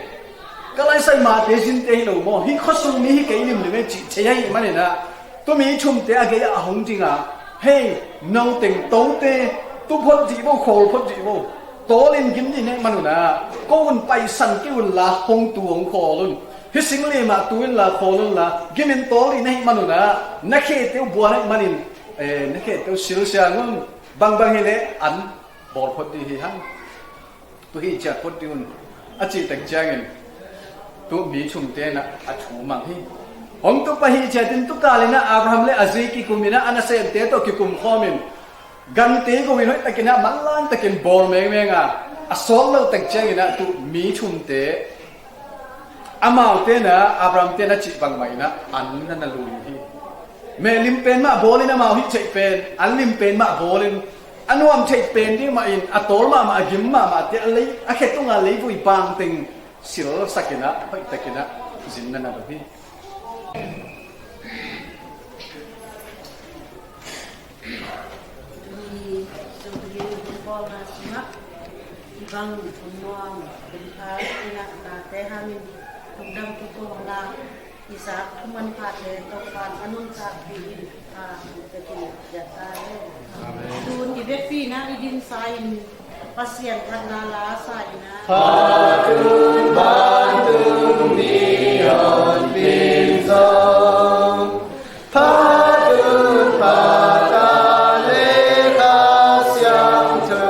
Ka laisai mate zinte hi lo maw? Hih khuasung mi hi kei limlim e," cih thei ahih manin ah, tu mi thumte a gei-ah a hong ding a, "Hei, no teng tote, tu phot dih vo, khawl phot dih vo. Tawl in gim dih na hih man un ah, ko un paisan kei unla, hong tu hong khawl un. Hih sing lim ah tu inla, khawl unla, gim in tawl dih na hih man un ah, na khete uh bua na hih manin, eh, na khete uh silsiang un. Bangbang hi leh an bawl phot dih hi hang. Tu hi ciat phot dih un," a cih tek ciangin, tu mi thumte in ah a thu mang hi. Hong tu pah hi ciatin, tu kal in ah Abraham le a zi kikum in ah, a nasemte tawh kikum khawmin, gante go in hoih takin ah, manlang takin bawl mengmeng a, a sawt lo tek ciangin ah, tu mi thumte, amaute in ah, Abraham te in ah a cih bangmah in ah an na na lui hi. Meh lim pen mah bawl in, amau hih theih pen an lim pen mah bawl in, a nuam theih pen ding mah in, a tawl mahmah, a gim mahmahte a lei, a khe tunga leivui bang teng silsak in ah, hoih takin ah zin na na lo hi. Tuni Jubilee hun bawlna sungah i bang hun nuam, hun pha in ah, nate hangin lungdam thu kong lak, i zak thu manphate Topa'n a nuntakpih in, a, hun tekin piak ta hen. Amen. Tun i vekpi-in ah i dinsa in, Pasian phatna la sa in ah. Phatun bantung mi honpin zong, phatun Pate le Kha Siangtho.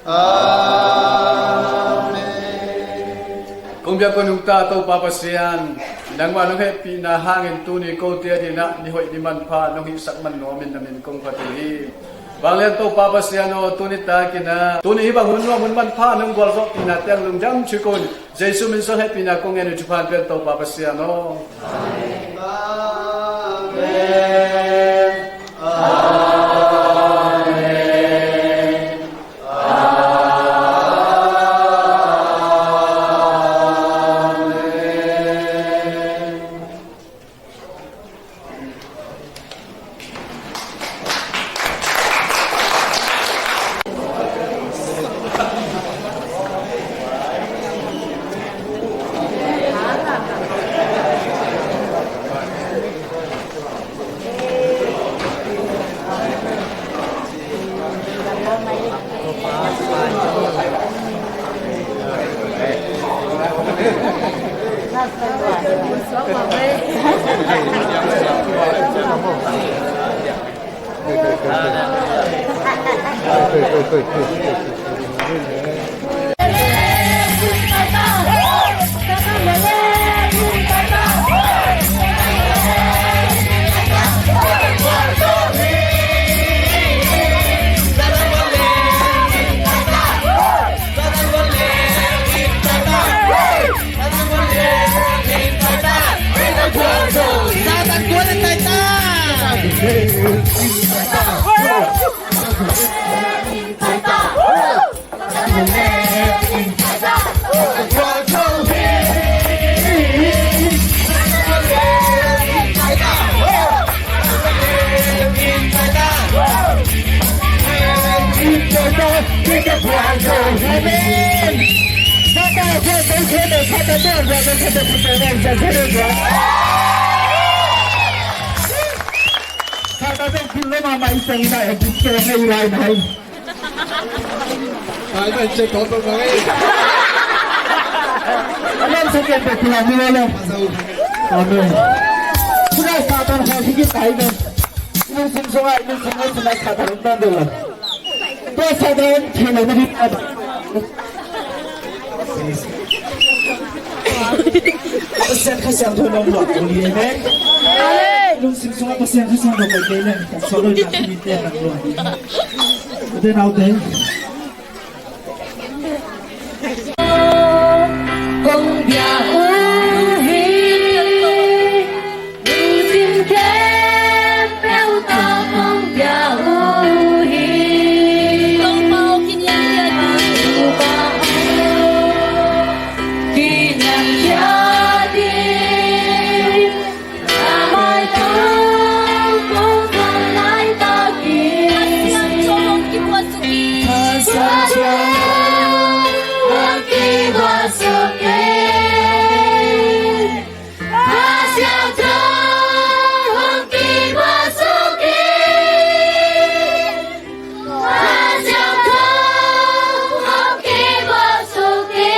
Amen. Kong biak kong nungta Topa Pasian, nangmah nong hehpihna hangin tuni kote adingin ah ni hoih ni manpha nong hihsak man nuamin na min kong phat uh hi. Vanglian Topa Pasian aw, tuni takin ah, tuni hih bang hun nuam hun manpha nong gualzawhpihna teng lungdam thu kong, Jesu min suang hehpihna kong ngen uh, thupha hong pia in Topa Pasian aw. Amen. Amen. Amen. Amen. Satan kha hiki tai men. Ilung sim sunga, ilung sim sunga Satan um nan dela. Tua Satan thei lo na hi. Pasian Kha Siangtho in hong luang uli, amen. Amen. Lungsim sungah Pasian Kha Siangtho koih kei leng, ka solo in a kumite nang luang. Ute naute. Kong bia uh hi. Lungsim khempeuh tawh kong bia uh hi. Kong pau kiniamkhiat ding. Kong pau kiniamkhiat ding. Na maitang kong zong nai ta ding. Kha Siangtho hong kibua suk hi. Kha Siangtho hong kibua suk hi. Kha Siangtho hong kibua suk hi. Kha Siangtho hong kibua suk hi.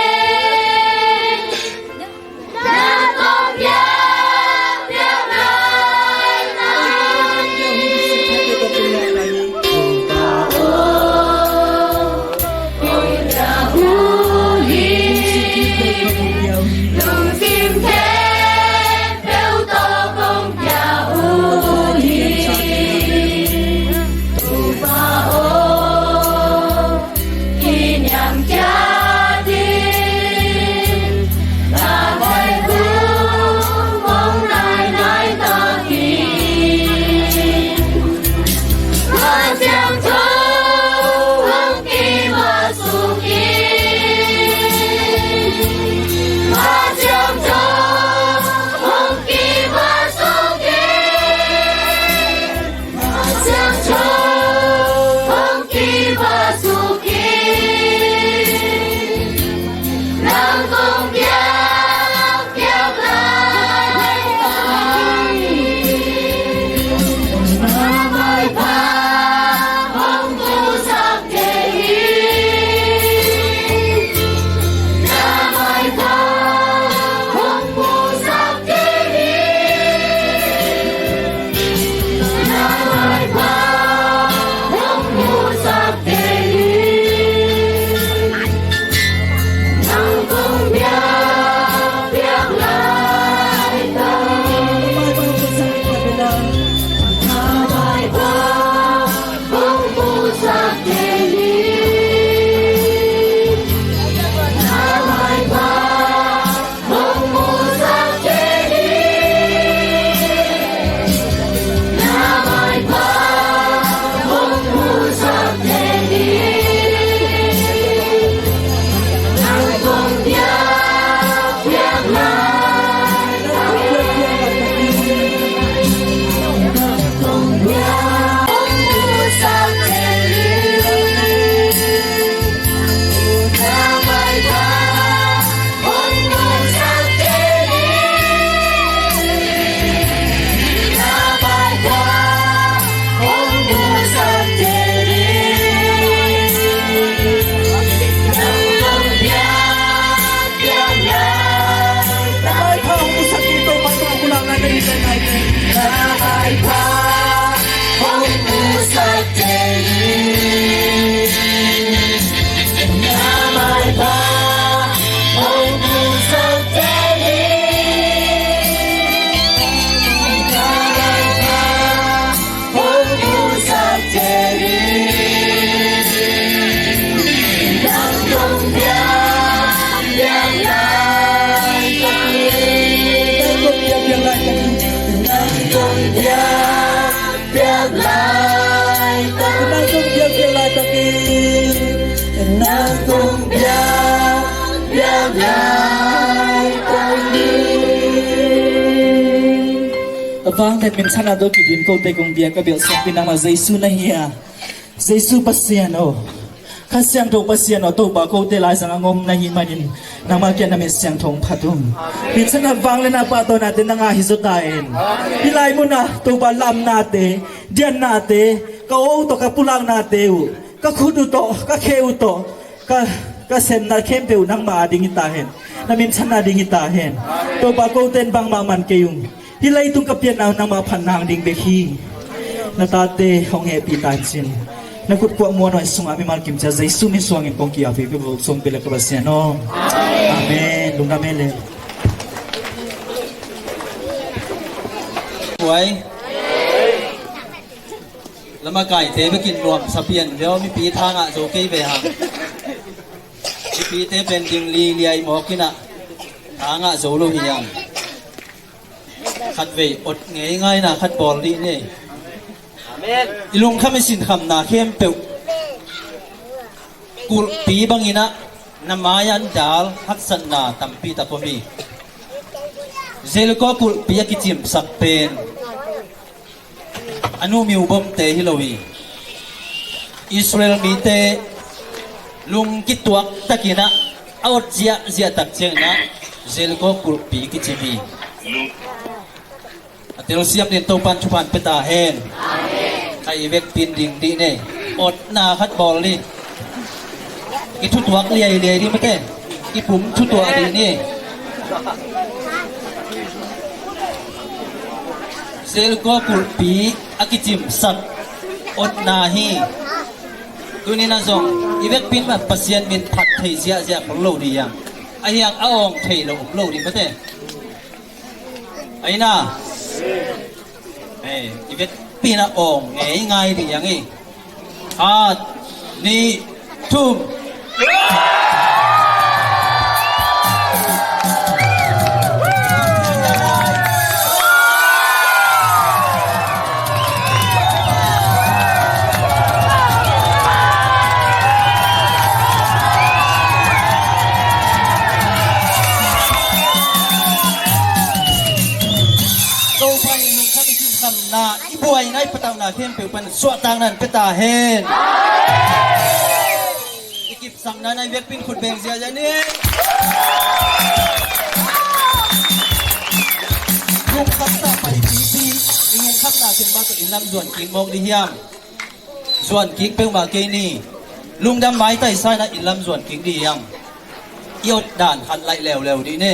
Nang kong biak, biak lai ta hi. A vang tet min chan a do ki dim ko te kong biak ka biak song pi nang ma Jesu na hi a. Jesu Pasian aw, Kha Siangtho Pasian aw, Topa, kote laizang a ngom na hih manin nangmah kiang na min siangtho hong phat ung. Min siatna, vangliatna, pahtawinate nang a hi zaw ta hen. Hih lai munah Topa, lamnate, diannate, ka aw uh tawh ka pulaknate uh, ka khut uh tawh, ka khe uh tawh, ka, ka semna khempeuh uh nangmah a ding hi ta hen. Na min siatna ding hi ta hen. Topa, kote in bangmah man kei ung. Hih leitung ka pianna uh nangmah phatna hang ding bek hi. Na tate hong hehpih ta hen cin. Na khut kuah muanhuai sungah mimal kim ciat Jesu min suangin kong ki-ap hi, ka vok sung pia le ka Pasian aw. Amen. Lungdam e le. Huai. Lamakaite bekin nuamsa pian veu, mipi thangah zo kei ve hang. Mipite pen ding liliai mawk inah thangah zo lo hi hang. Khatvei ot ngeingai na khat bawl dih ni. I lungkham i sinkhamna khempeuh kulhpi banginah na mai-ah dal haksatna tampi tak om hi. Jericho kulhpi a kicimsak pen a numiu bomte hi lo hi. Israel mite lungkituak takinah a ot ziahziah tak cianginah Jericho kulhpi kicim hi. A telsiam din Topan thuphan pia ta hen. Amen. Kha i vekpin ding dih ni. Otna khat bawl ni. Kithutuak liailiai dih mate. Kipum thutuak dih ni. Jericho kulhpi a kicimsak otna hi. Tuninah zong i vekpin mah Pasian min phat thei ziahziah khol lo dih hiam? Ahi hang a awng thei lo om lo dih mate. Aina. Eh, i vekpin a awng ngeingai dih hiang hi. Khat, nih, thum. Topa in lungkham i sinkhamna, i buaina, i patauhna khempeuh pan suahtakna in pia ta hen. I kipsakna na i vekpin khut beng ziahziah ni. Lungkhamna pai pipi, i lungkhamna teng mah tawh inn lam zuan kik mawk dih hiam? Zuan kik peuhmah kei ni. Lungdam maitai sa inah inn lam zuan kik dih hiam? I ot dan khat laih leuleu dih ni.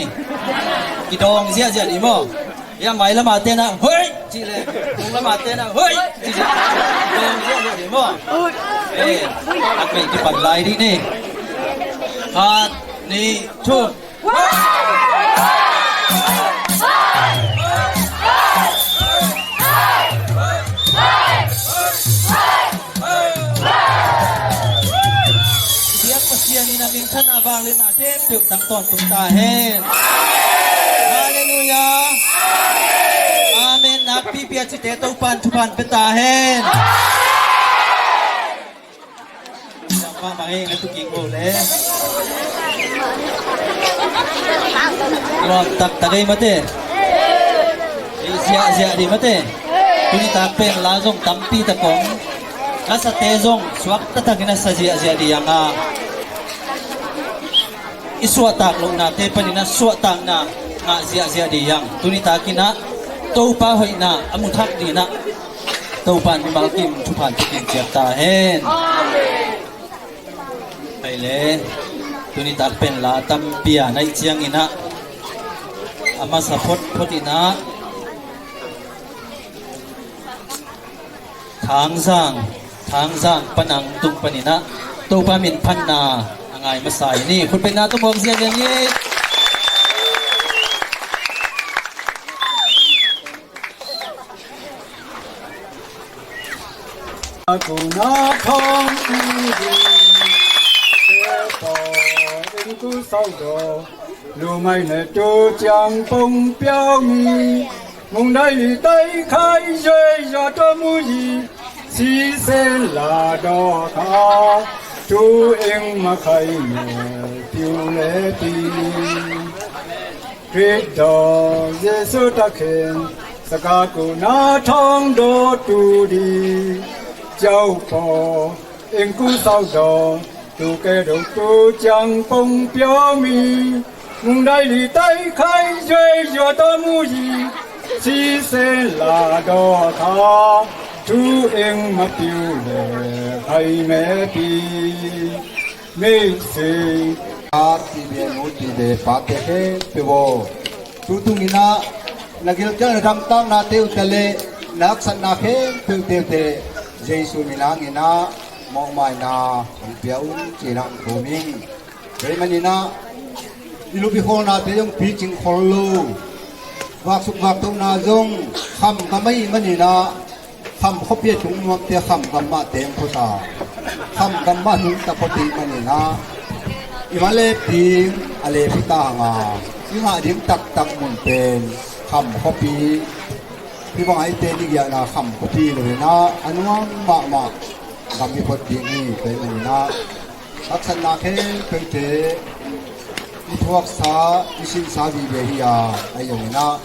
Kidawng ziahziah dih maw? Ia mai lamah tenah hoih cih le, tung lamah tenah hoih cih le, kidawng ziahziah dih maw? Eh, a kei kipan lai dih ni. Khat, nih, thum. I biak Pasian in a minthanna vangliatna khempeuh tang tawntung ta hen. Halleluiah. Amen. Nakpipi a cite Topan thuphan pia ta hen. Mahmah hi, nga tuking bo le. Lawm taktak ei mate. Ziahziah dih mate. Tuni tak pen la zong tampi tak om. Lasate zong suak taktakin a sa ziahziah dih hiang a, i suahtak lohnate panin a suahtakna ngah ziahziah dih hiang. Tuni takin ah Topa hoihna a muthak dih inah Topa in mimal kim thuphan pikin ciat ta hen. Hei le, tuni tak pen la tampi a naih ciangin ah a masa photphot in ah Thangzang, Thangzang panang tung panin ah Topa min phatna a ngai masa hi ni. Khutbetna tawh muak ziahziah ni. Kuna thong tu ding, te paw in ku sau do, lu mai ne tu ciang pong piau mi, mung dai li tai khai zui zua to mu yi, si sen la do kha, tu eng ma khai ne piu le pi. Khristo Jesu ta khen, saka ku na thong do tu di, ciau paw eng ku sau do, Tu ke dong tu ciang pong piao mi, mung dai li tai khai zui zua to mu yi, si se la do tha, tu eng ma piu le hai me pi, me se. A ti be nu ti be pa te he pe wo. Tu tung ina, na gil ka na dam tang na teu te le, na aksat na khe teu teu te, Jesu mi na ngina, mawhmaina hong pia un, ci-in ah hong thum ing. Kei maninah i lup i kholnate zong picing khol lo. Vaksuk vaktohna zong kham gam ahih maninah kham khuapi a tung nuamte kham gam mah teng khuata, kham gam mah nungta khuati maninah i ma lep ding a lep hi ta hanga, i ngah ding taktak mun pen kham khuapi. Hih bangah i te digiahna kham khuapi lo hinah a nuam mahmah gam i phot ding hi. Kei maninah haksatna khempeuhte i thuaksa, i sinsa vive hi a, ahi zongin ah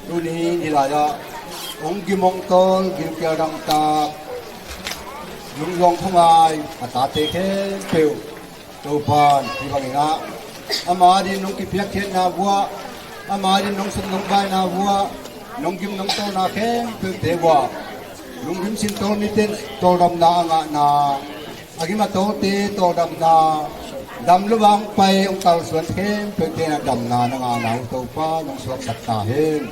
tuni hih lai-ah hong gim hong tawl, gilkial dangtak, lungzuang khuangai a tate khempeuh Topan hih bangin ah ama adin nong kipiakkhiatna vuah, ama adin nong sum nong baina vuah, nong gim nong tawlna khempeuhte vuah, lunggim sin tawl mite tawldamna a ngahna, a gim a tawlte tawldamna, dam lo bang pai hong kalsuan khempeuhte na damna na ngahna uh Topa nong suaksak ta hen.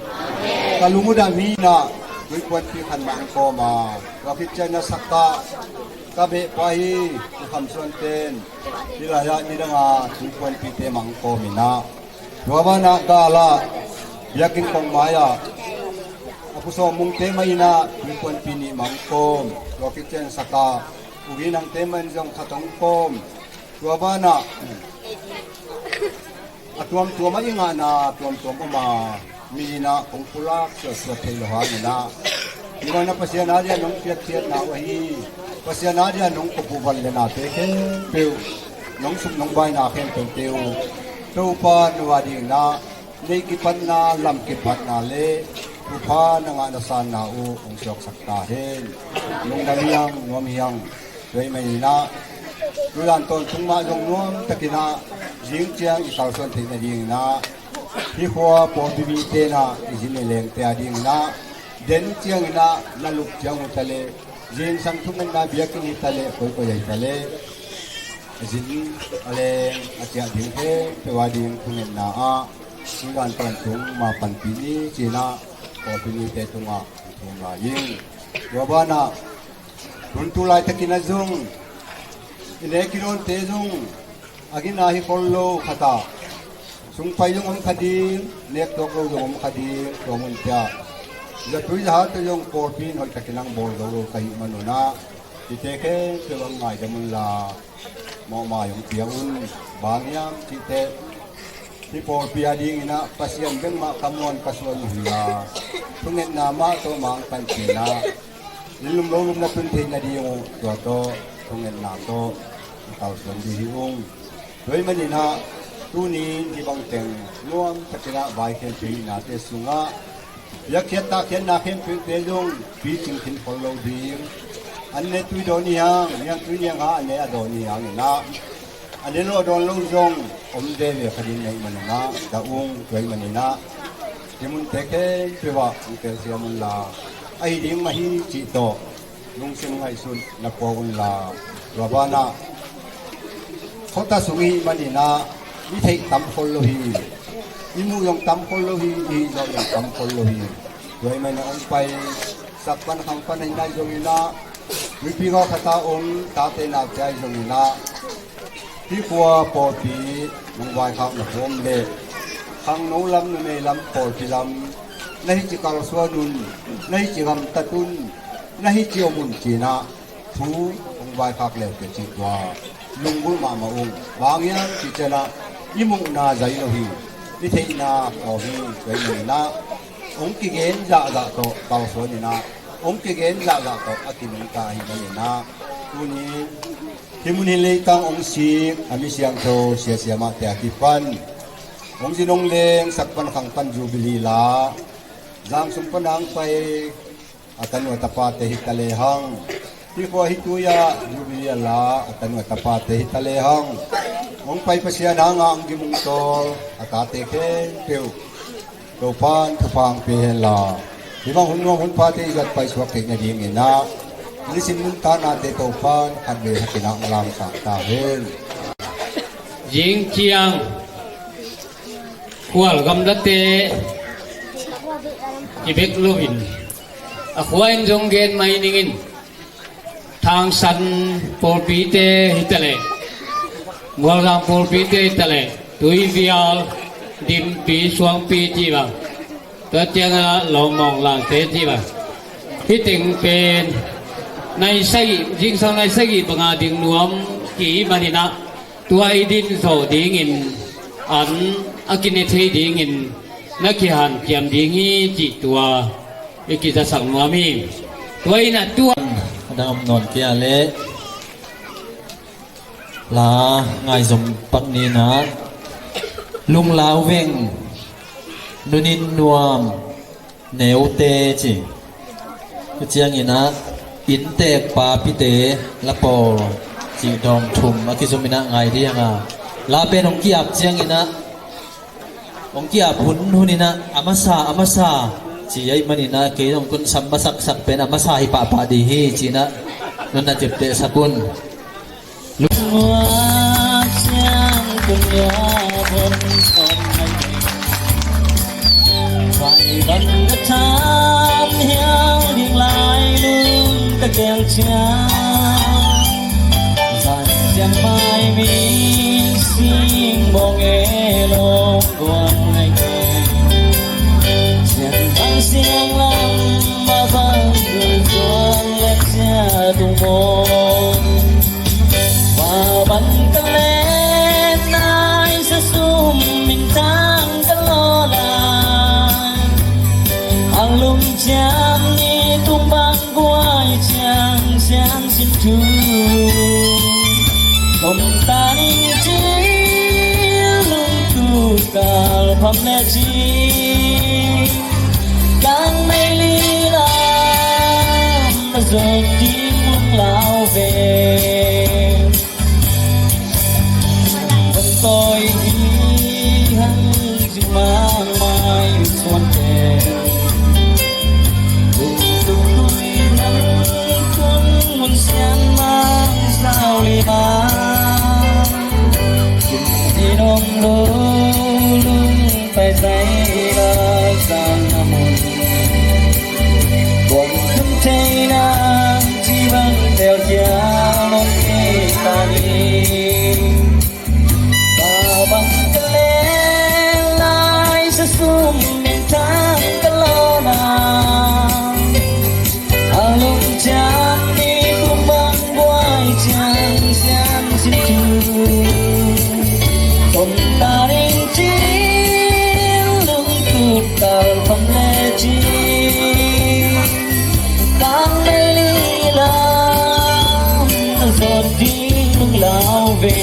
Ka lung uh dam hi inah tuipuanpi khat mah hong kawm a, tua khit ciang na sak ah ka behpa hi, u Kham Suan ten hih lai-ah nidanga tuipuanpite mah hong kawm inah, tua banah galah biakinn kong mai-ah a pu Sawm Mungte mah inah tuipuanpi nih mah hong kawm. Tua khit ciang sak ah u Gi Nangte mah in zong khat hong kawm. Tua banah a tuamtuam ah i ngahna tuamtuam om a, mi inah kong pulak suatsuat thei lo hang inah, hih bangin ah Pasian adin ah nong piakkhiatna uh ahi, Pasian adin ah nong kop uh van le nate khempeuh, nong sum nong baina khempeuhte uh Topa no ading inah neih kipatna, lam kipatna le thupha na ngah na sanna uh hong suaksak ta hen. Lungdam hi hang, nuam hi hang. Tua ahih maninah tu dan tawntung mah zong nuamtakin ah zing ciang i kalsuan theih nadingin ah, hih khua pawlpi mite inah i zin i lengte adingin ah, den ciangin ah na lup ciang uh ta leh, zingsang thungetna biakinn hi ta leh, koikoi ahi ta leh, a zin a leng a ciah ding khempeuh ading thungetna ah tu dan tawntung mah panpih ni, ci-in ah pawlpi mite tungah hong thum lai ing. Tua banah tun tu laitakin ah zong i nek i dawnte zong a gina hi khol lo khat ah, sungpai zong om kha ding, nek tuak lo zong om kha ding, tua mun ciah zatui zahal tawh zong pawlpi in hoihtakin hong bawl zo lo ka hih manun ah, hihte khempeuh hong ngaidam unla, mawhmai hong pia un. Bang hiam cih teh, hih pawlpi adingin ah Pasian bek mah ka muan ka suan uh hi a, thungetna mah tawh mah hong panpih inah, inn lum lo lum na tun theih nading uh tua tawh thungetna tawh i kalsuan ding hi ung. Tua ahih maninah tuni hih bangteng nuamtakin ah vaikhempeuh i nate sungah piakkhiat tahkhiatna khempeuhte zong picing khin khol lo ding. An ne tui dawn hi hang, niangtui niangha a ne a dawn hi hangin ah, a ne lo a dawn lo zong om veve kha ding na hih manun ah, dah ung. Tua ahih maninah hih munte khempeuh ah hong telsiam unla, ahi ding mah hi cih tawh lungsim ngaihsut na pua unla, tua banah khuata sung i hih maninah i theih tam khol lo hi, i muh zong tam khol lo hi, i hih zawh zong tam khol lo hi. Tua ahih maninah hong pai, sak pan khang pan ahi nai zongin ah, tuipi gawh khat ah om tate naute ahi zongin ah, hih khua pawlpi nong vaikhak na phuam leh, khangno lam, numei lam, pawlpi lam, na hih ci kalsuan un, na hih ci gamtat un, na hih ci om un, ci-in ah thu hong vaikhak leuleu cih tua lunggulh mahmah ung. Bang hiam cih ciangin ah i muhna zai lo hi, i theihna kawm hi. Tua ahih maninah hong kigen zahzah tawh kalsuan inah, hong kigen zahzah tawh a kinungta ahih maninah, tuni hih mun hih leitang hong sik a mi siangtho sia siamahte a kipan hong zin hong leng, sak pan khang pan Jubilee la, zang sung pan hong pai a tanu a tapate hi ta lehang, Hi khua hi tui-ah Jubilee a la a tanu a tapate hi ta lehang, hong pai Pasian hangah hong gim hong tawl a tate khempeuh Topa'n thupha hong pia hen la, hih bang hun nuam hun phate i zat paisuak theih nadingin ah nisim nuntaknate Topa'n khatvei hakin ah hong lamsak ta hen. Zing ciang khual gamlate i bek loin a khua in zong gen mai ning in, Thangsan pawlpite hi ta leh, Mualzang pawlpite hi ta leh, Tuivial, Dimpi, Suangpi cih bang, tua ciangah Lawmawng Langte cih bang, hih teng pen nai sagih, zingsang nai sagih banga ding nuam ki hih manin ah, tua i din zawh dingin, an a kine thei dingin na kihanciam ding hi cih tua i kizasak nuam hi. Tua in ah tua a dang om nawn kei a leh la ngaizom pak ni in ah, Lunglau Veng, Nunin Nuam, Neute ci. Tua ciangin ah Inntek Papite, La Pawl cih dawng thum a kizom in ah ngai ding a, la pen hong ki-ap ciangin ah, hong ki-ap hun hun in ah a masa, a masa ci ahih manin ah kei zong kun sam masaksak pen a masa hi pahpah ding hi ci-in ah nunna ciaptehsak un. Lungua ciang kum ya bon som mai. Vai van ka tham hiang ding lai lung ka kel ciang. Zan ciang mai mi sing bong e long guang ngai ke. Ciang bang siang lam ma bang dun zuang le cia tung bong. Ba ban ka len nai sa sum min tang ka lo lai. Ang lum ciam ni tung bang guai ciang sian sin tu. Kom ta ning ci lung tu kal pam le ci. Kang mei li lam a zong ding lung lau ve. Kon tawi hi hang zing mang mai suan te. Tung tung tui nang kun mun sian mang sau li mang. Kin di nom lo lung pai zai la sang na mun. Buang tung thei nang ci bang tel kia nom thei ta ni. Ba bang ka len lai sa sum min tang ka lo na. A lung ciam ni kum bang guai ciang sian sin tu. Tom ta ning ci lung tu kal pam le ci. Tang mei li lam a zot ding lung lau ve.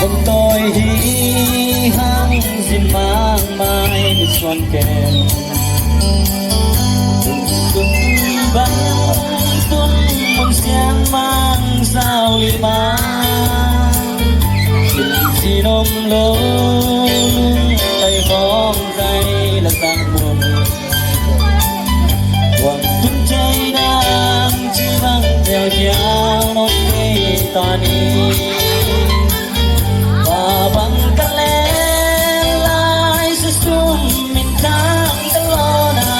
Bom tawi hi hang zin mang mai mi suan ken. Tung tung bang tun mun siang mang sau li mang. Zin zin om lo lung tai hong tai la tang mun. Buang tun cai nang ci bang tel kiau nong kei ta ni. Ba bang ka len lai sa sum min tang ka lo na.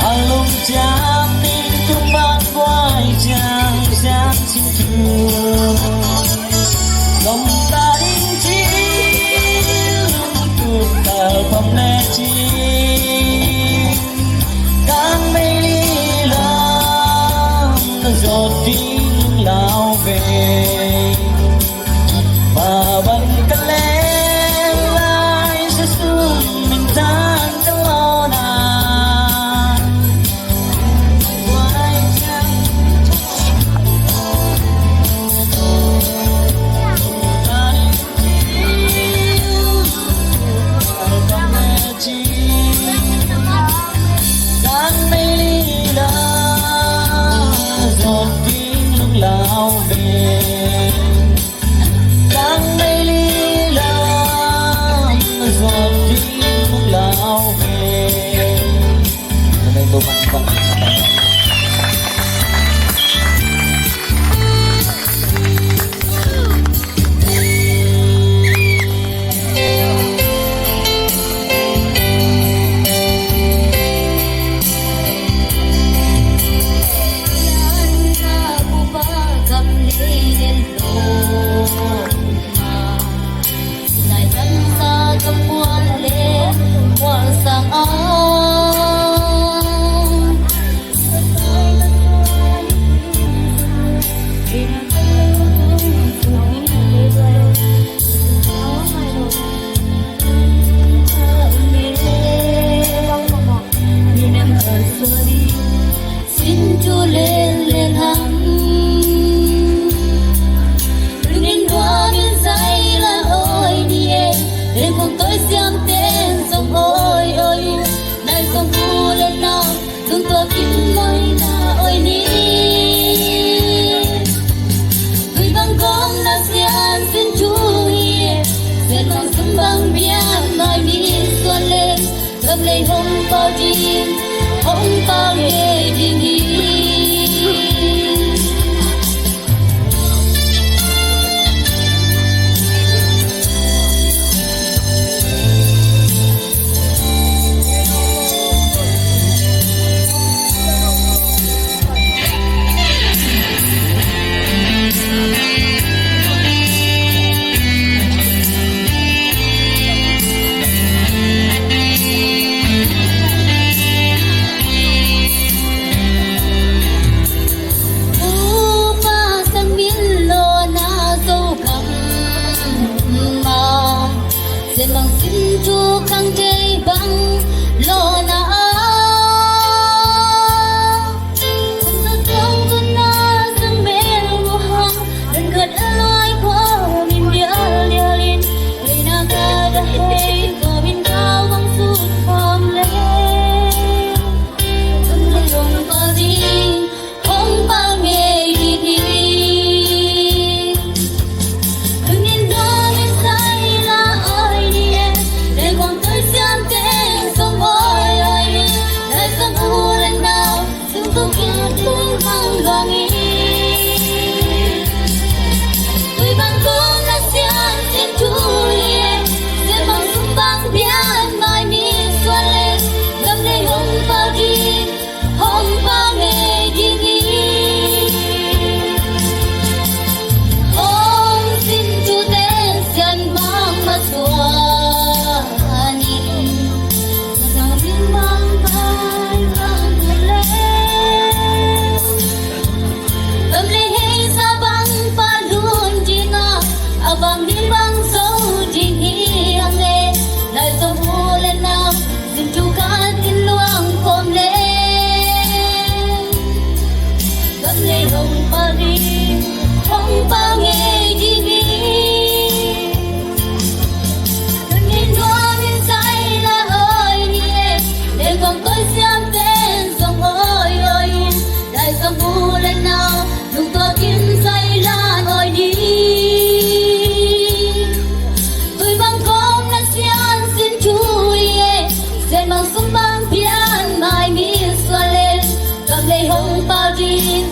A lung ciam ning tung bang guai ciang siam sin tu. Lom ta ding Zawt ding lau ve. Mah bang ka leng lai, sa sum minthang ka lawn a. Tang meili la, zawt ding lunglau ve. Tang meili la, zawt ding lunglau ve. Sin thu lel lel hang. Lungin nuamin zai la oi ni e. Lengkong toi siam ten zong oi oi. Lai zong u le nau lungtuakin oi na oi ni. Tui bang kong na sian sin thu hi e. Sen mang sum bang bian mai ni suan le. Gam lei hong pau ding, hong pau ngei ding hi. Upa Sang Min lawna Zogam ma, Sen Mang Sin Thu Khang Thei bang lawna a. Sang Zong Zong na Sang Mel Muhang, Sang Khat a Luai Khuamin Bial Dialin, Leina Ka Da Hei Khuamin Kau Bang Sut Khawm Le. Hong pau ding, hong pau ngei ding hi. Tuni nuamin zai la oi ni e. Lengkong toi siam ten zong oi oi ni. Lai zong u le nau, sum kong kil tung hang luang hi. Tui bang kong na sian sin thu hi e. Sen mang sum bang bian mai ni suan le. Gam lei hong pau ding, hong pau ngei ding hi. Hong sin thute sian mang ma suan in, sang min mang pai bang le. Gam lei hei sa bang pa lun ding a, a bang ding bang zo ding hi ang le. Lai zong u le nau, sin thu khat in luang khawm le. Gam lei hong pau ding, hong pau ngei ding hi. Tuni nuamin zai la oi ni e. Lengkong toi siam ten zong oi oi. Lai zong u le nau, lungtuakin zai la oi ni. Tui bang kong na sian sin thu hi e. Sen mang sum bang bian mai ni suan le. Gam lei hong pau ding,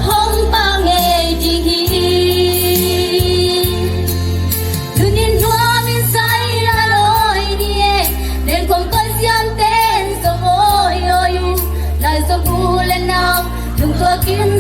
hong pau ngei ding hi. Tuni nuamin zai la oi ni e. Lengkong toi siam ten zong oi oi. Lai zong u le nau, lungtuakin